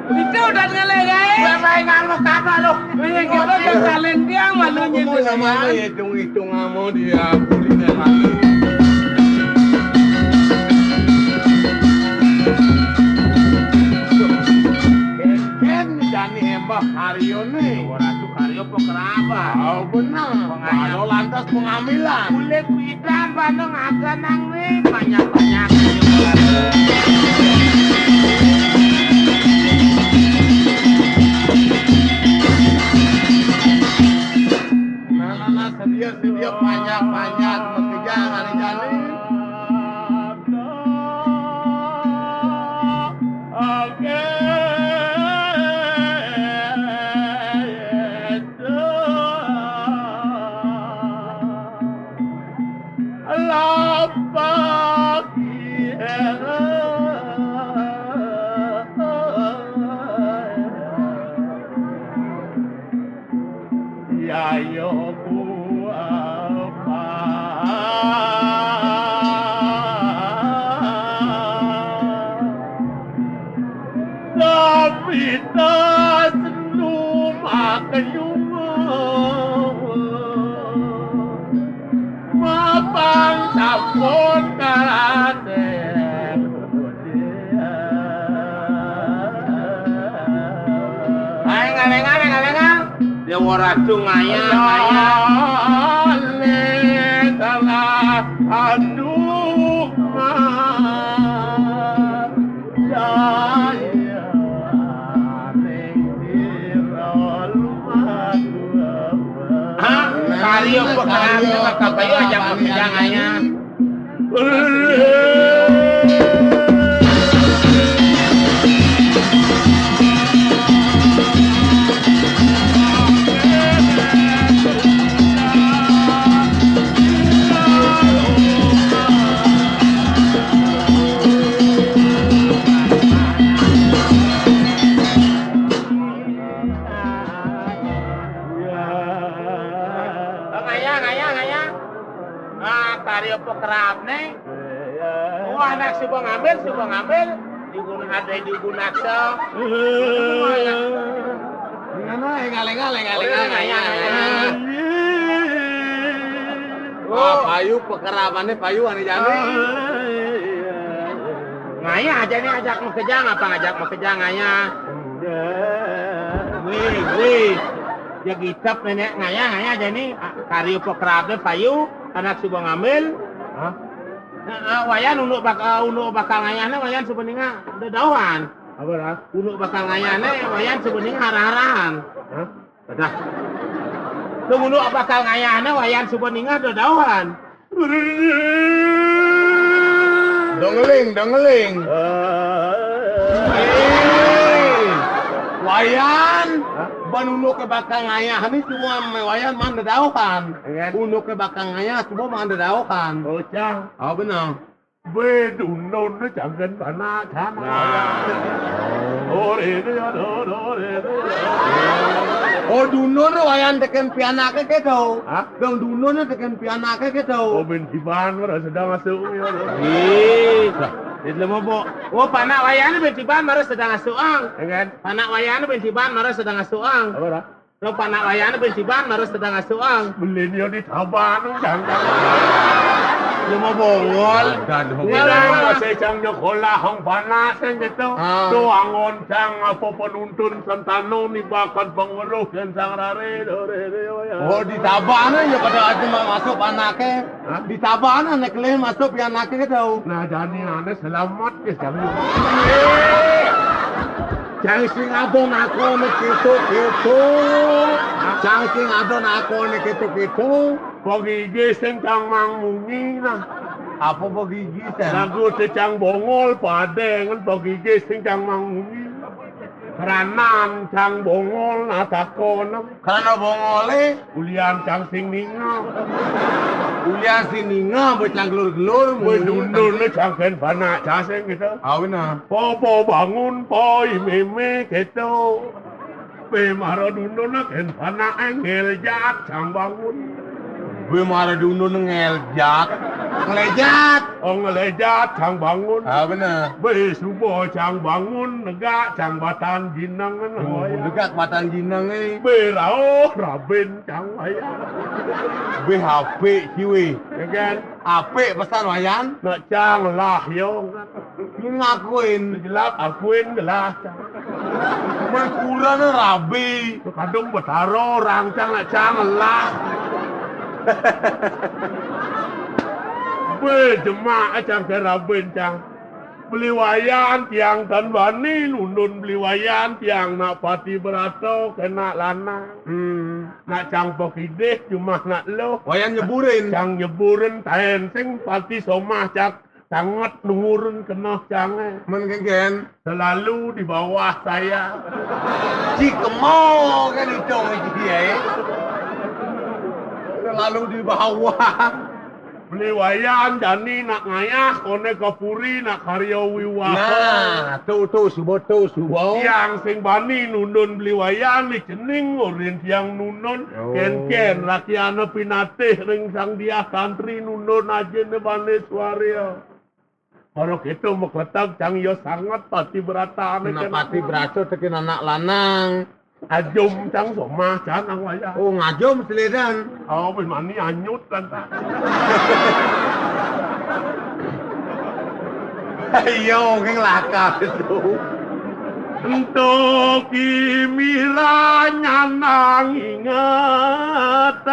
Itu udah ngelek, guys. Bapak ingat lo kata lo. Iya, kita udah kalian dia malunya. Kamu tuh sama ya. Hitung-hitung kamu dia kuliner lagi. Ken jani embah karyo ne. Ora tu karyo apa kerabat? Oh, bener. Pengayam. Kalau lantas pengambilan. Kulit pidan bandeng aganang ne banyak-banyak. Nah, nah, nah, sedia-sedia panjang-panjang, makijang hari jani. Lapak Yayo ku apa? Tapi tak senum akan nyuma. Mapan sampun karate. Ayo, ngalengan, ngalengan. Dia waratu ngaya, ngaya. Aduh, ma. Hah? Karyo pekerjaan kakak bayu aja pekerjaan aja. Ngayah, ngayah, ngayah. Nah, karyo pekerabne. Oh, anak suba ngambil, suba ngambil. Digun-, ade digunaksa. Ngano, engal, engal, engal, engal, ngayah, ngayah. Oh, payu pekerabane payu ane jani. Ngayah aja nih ajak makejang, apa ngajak makejang ngayah? Wih, wih. Ya gitep nenek ngayah, ngayah aja nih. Ah, karyo pekerabne payu, anak suba ngambil. Hah? Nah, ah, wayan unduk bak-, ah, unduk bakal ngayahne wayan suba ningah dedauhan. Apa dah? Unduk bakal ngayahne wayan suba ningah harah-harahan. Hah? Dah. Tuh unduk bakal ngayahne wayan suba ningah dedauhan. Dongeling, dongeling. Eh, wayan, hah? Ban unduk ke bakal ngayah ni semua me-, wayan man dedauhan. Iya. Unduk ke bakal ngayah semua man dedauhan. Oh, cang. Oh, benar. Bé Dunun né cang kén panak cang. Nah. Oh, rene ya, do, do, rene. Oh, Dunun wayan tekén pianaké kéto. Hah? Dong Dunun tekén pianaké kéto. Oh, bén tiban mara sedeng asuk ya, do. Ih, itu mah, Bo. Oh, panak wayan bén tiban mara sedeng asuk, Ang. Ya kan? Panak wayan bén tiban mara sedeng asuk, Ang. Apa dah? Lo panak wayan bén tiban mara sedeng asuk, Ang. Beli dia di taban, cang. Lu mah bongol. Dan Bilang masih cang nyekolah hong panak, kan gitu. Ah. Tuh angon cang apa penuntun sentano ni bakat penguruh kén sang rare, do, re, re, oh, ya. Oh, di taban ya pada aja ma-, masuk panaké. Hah? Di taban né kelih masuk pianaké kéto. Nah, jani ané selamat ya, cang. Cang sing ada nakoné kéto-kéto. Cang sing ada nakoné kéto-kéto. Pagigi sing cang mangmungi, nah. Apa pagigi, Sen? Lagu sing cang bongol, padéngan pagigi sing cang mangmungi. Keranan cang bongol, nah, takonem. Kerana bongolé? Ulian cang sing ninga. Ulian sing ninga, bé cang gelur-gelur, bé muni. Dunun né cang kén panak cang sing gitu. Awin, nah. Popo bangun, poi mémé, kéto. Bé mara Dunun kén panak ngeljat cang bangun. Bé mara Dunun ngeljat. Ngeljat. Oh, ngeljat cang bangun. Ah, bener. Bé suba cang bangun, negak cang batan jineng, oh, ya. Negak batan jineng, eh. Bé rauh rabin cang wayan. Bé apik ciwi. Ya kan? Apik pesan wayan. Nak cang lah, yo. Ini ngakuin. Jelap, akuin gelah. Mengkurana rabi. Kadung betara orang cang nak cang lah. Bé jemak, eh, cang kén rabin cang. Beli wayan tiang tan bani nundun beli wayan tiang nak pati berato kena lanang. Hmm. Nak cang pokidih cuma nak lo. Wayan nyeburin. Cang nyeburin taén sing pati somah cang. Sangat nurun kena cangé. Men kéngkén? Selalu di bawah saya. Ci kemo kan itu dia, eh. Selalu di bawah. Beli wayan jani nak ngayah koné ka puri nak karya wiwaha. Nah, tu, tu, suba, tu, suba. Tiang sing bani nundun beli wayan ni cening urin tiang nundun. Oh. Kénkén rakyana pinatih ring Sang Diah Tantri nundun ajiné bani swarya. Baru kéto maketeg cang ya sanget pati beratané. Nah, kan pati berata tekén anak lanang. Ajum cang somah cang nang wayah. Oh, ngajum selidan. Oh, beli mani anyut kan ta. Iya, keng lakar itu. Ento kimira nyanang inget.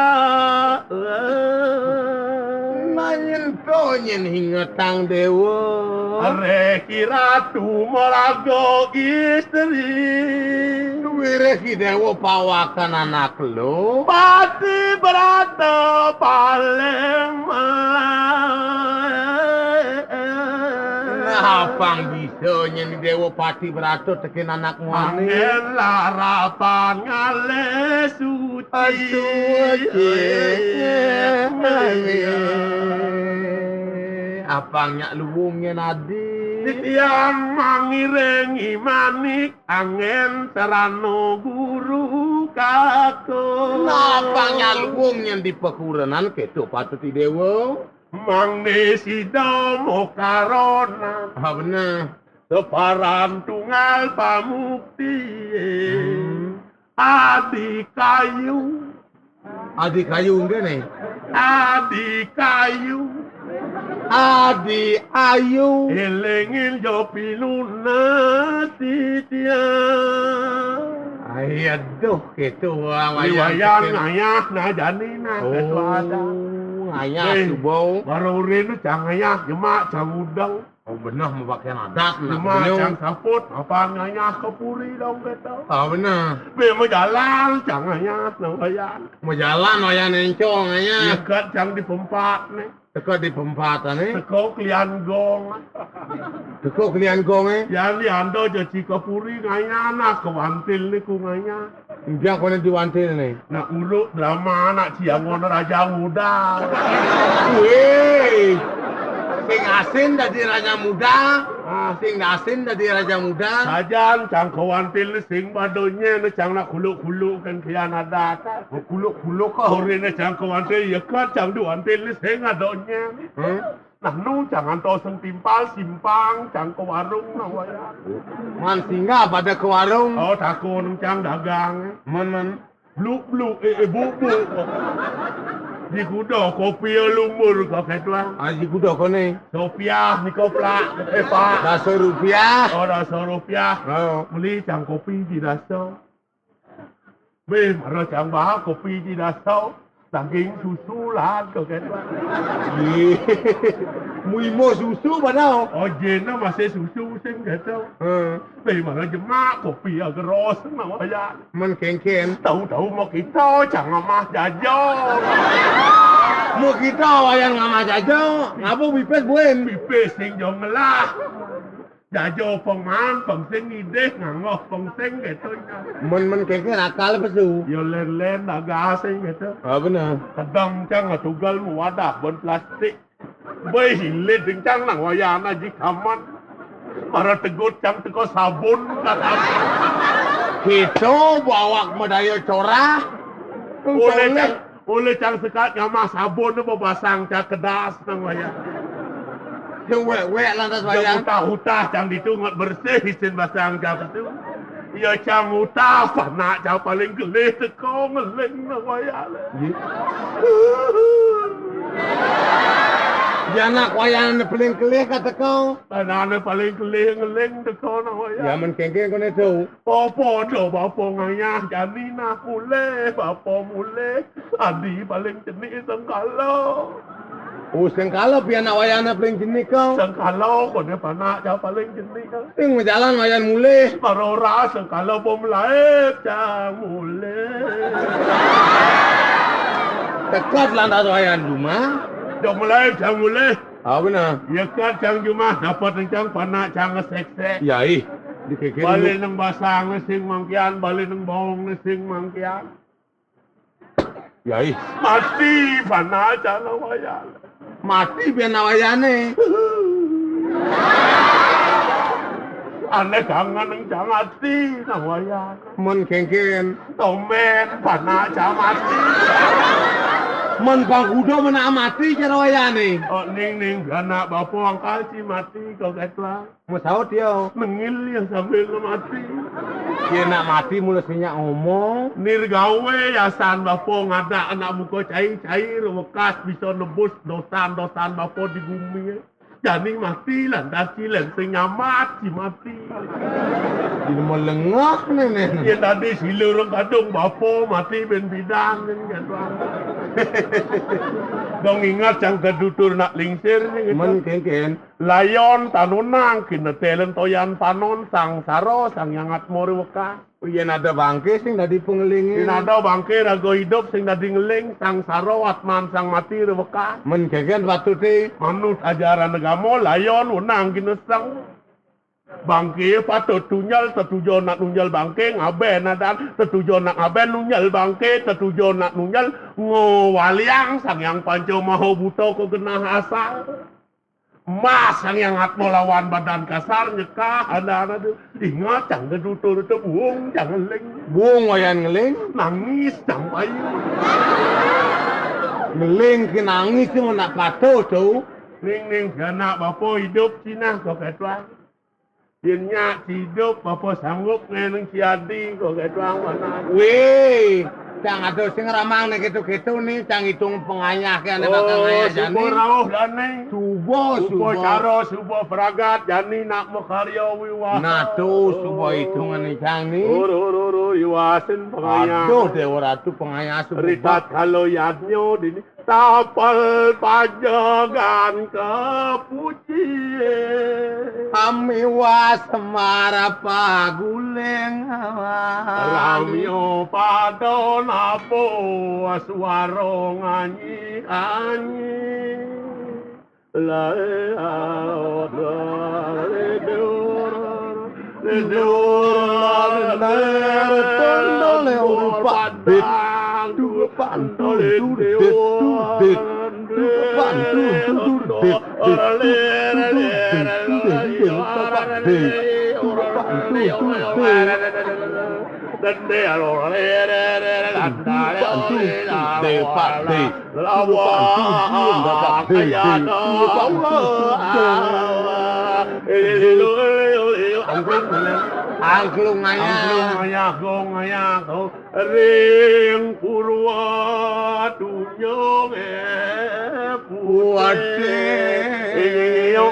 Nanging to nyén ingetang déwa. Reh kiratu maraga istri. Wireh ki déwa pawakan anak lo. Pati brata paling melek. Nah, apang bisa nyén déwa pati brata tekén anak muané. Angin larapan ngalih suci. Aduh, aduh. Apang nyak luwung nyén adi. Titiang mangiring imanik angin serana guru kakung. Nah, apang nyak luwung nyén di pakurenan kéto patut i déwa. Mangda sida mokarana. Ah, bener. Separan tunggal pamukti. Hmm. Adi kayu. Adi kayu nggih nih. Adi kayu. Adi ayu. Elengin jo pinuna titiang. Ai, aduh, kéto wayang. Wayang ngayah nah jani nah, oh, kéto ada. Ngayah. Eh, suba. Baru urin tu cang ngayah, jemak cang udeng. Oh, beneh mapakaian adat, nak. Cuma benyung. Cang saput, apaan ngayah ka puri dong kéto. Ah, beneh. Bé majalan, cang ngayah, nang wayan. Majalan, wayan encong ngayah. Iya, kat cang di pempat né. Teka di pempatan, eh. Teka kelian gong. Teka kelian gong, eh. Yan di anda jaji ka puri ngayah, nak ka wantil né ku ngayah. Enggak kono di wantil né. Nak uruk drama, nak ciangon raja muda. Wéh. Sing asin dadi raja muda. Ah. Sing asin dadi raja muda. Sajan cang kawantil sing badonye ne cang nak kuluk-kuluk kan kian adat. Kuluk-kuluk kok. Orine cang kawantil ya kan cang duantil sing adonye. Hmm? Nah, nu cang antos sing timpal simpang cang ke warung nah wayah. Man singgah pada ke warung. Oh, takon cang dagang. Men, men. Bluk-bluk, eh, eh, buk-buk. Di kuda kopi lumur kok ketua. Ah, di kuda kone. Sopiah ni koplak, eh, pak. Dasa rupiah. Oh, dasa rupiah. Oh. Beli cang kopi di dasa. Beh, mara cang bah kopi di dasa. Daging susu lah kok ketua. Ih. Muimo susu padahal. Oh, jena masih susu sing ketua. Heeh. Beh, mara jemak kopi ageros nah wayah. Men kengken. Tahu-tahu mau kita cang ngamah jajo. Mau kita wayan ngamah jajo. Ngapa bipes buen? Bipes sing jong ngelah. Jajo pengman, pengsing idih, nganggoh pengsing gitu ya. Men, men kengken akal pesu. Yo len-len dagas sing gitu. Ah, bener. Kedang cang tugal wadah bon plastik. Beh, hilit ding cang nang wayana ji kaman. Mara tegut cang teko sabun kata. Kito bawak medaya corah. Oleh cang, oleh cang sekat ngamah sabun tu bebasang cang kedas nang wayana. Yang wek-wek lantas wayana. Utah-utah cang ditu ngat bersih isin basang cang tu. Iya cang utah panak cang paling kelih teko ngeling nang wayana. Janak wayana paling kelih kata kau. Anane paling kelih ngeling teko nang wayah. Ya men kengken kone tu. Bapa do bapa ngayah jani nah mulih bapa mulih. Adi paling cenik sengkala. Oh sengkala pian nak wayahne paling cenik kau. Sengkala kone panak cang paling cenik kau. Ing jalan wayan mulih. Marora sengkala bom laip cang mulih. Tekat lantas wayan jumah. Jom mulai cang mulih. Apa nah? Ya kan cang jumah dapat cang panak cang ngesek-sek. Ya ih. Dikekek. Balik neng basang sing mangkian, balik neng bawang sing mangkian. Ya ih. Mati panak cang wayah. Mati pian wayane. Ane kangen cang mati nang wayah. Men kengken. Tomen panak cang mati. Men pang kuda men mati cara wayane. Oh ning ning anak bapa angkal ci mati kau ketlah. Mesaut ya. Nengil ya sambil mati. Dia nak mati mula sinyak ngomong. Nir gawe yasan bapa ngadak anak muka cai-cai wekas bisa nebus dosan-dosan bapa di bumi. Jani mati lantas ci lensing nyamat ci mati. Di melengah nene. Ya tadi sila orang kadung bapa mati ben bidan kan kan. Dong ingat sang kedutur nak lingsir ni gitu. Men kengken. Layon tanunang kina telen toyan panon sang saro sang nyangat mori wekas. Yen ada bangke sing dadi pengelinge. Yen ada bangke raga hidup sing dadi ngeling sang saro atman sang mati rewekas. Men kengken patute. Manut ajaran agama layon wenang gineseng. Bangke patut tunjel, tetujo nak nunjel bangke ngaben adan, tetujo nak ngaben nunjel bangke, tetujo nak nunjel ngowaliang sang yang panca maha buta ko genah asal. Mas sang yang atma lawan badan kasar nyekah adan adu. Ingat cang gedutur tu buung cang ngeling. Buung wayan ngeling. Nangis cang payu. Ngeling ke nangis tu nak patuh tu. Ning ning anak bapa hidup cina kau ketuan. Yen nyak hidup bapa sanggup ngeneng si adi kau ketuan mana. Weh, cang ado sing ramang ni ketu-ketu ni cang hitung pengayah ke ane bakal ngayah jani. Suba rauh dane. Suba suba. Suba cara suba peragat jani nak makarya wiwah. Nah tu suba hitungan ni cang ni. Ur ur ur ur iwasin pengayah. Aduh Dewa Ratu pengayah suba. Ritat kalo yadnya dini. Tapel pajegan kepuji. Amiwa semar paguling. Ramio pada napo suara nganyi-anyi. Lai aot ledur. Ledur. Ledur. Ledur. Angklung ngayah. Angklung ngayah, gong ngayah, gong. Ring purwa dunya putih. Iya,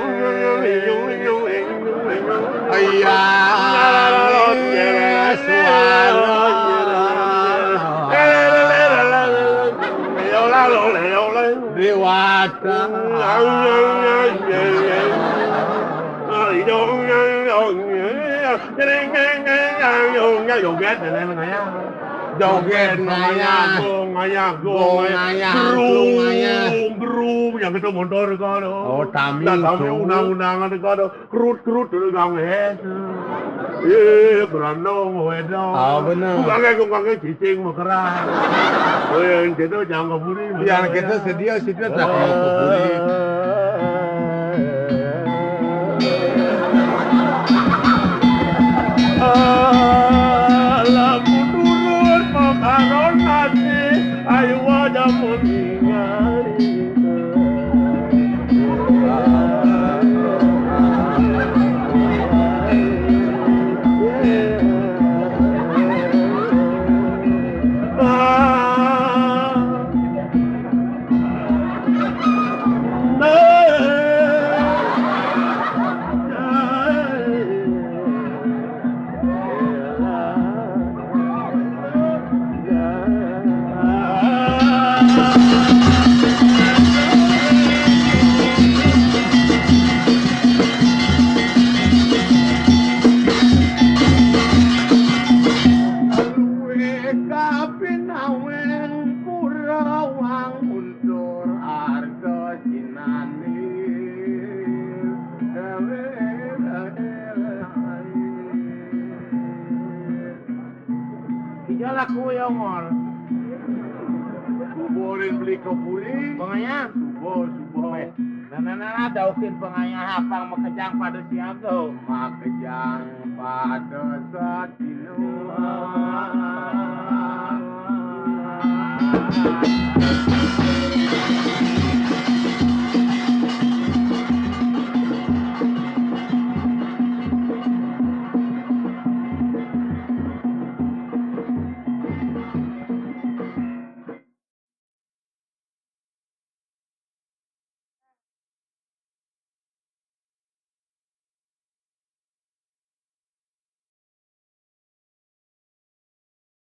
swara. Dewata. Joget, joget, ngayah. Joget, ngayah. Gong, ngayah, gong, ngayah. Brum, brum, yang itu motor kau tu. Oh, tami. Undang-undangan kau tu. Kerut-kerut tu gang, eh. Eh, berandong, wedong. Oh, benar. Tukangnya, tukangnya cicing, mekerah. Oh, yang itu jangan kau buri. Yang itu sedia, sedia tak kau buri. Lamun nurut makaron nasi, ayo aja meninggal. Kapinaweng Kurawang Guntur Arga Jinani. Ija laku ya, Ngor. Subuh rin beli ke puri. Pengayah. Subuh, subuh. Nah, nah, nah, nah, daukin pengayah apang makejang pada siaga. Makejang pada sadina.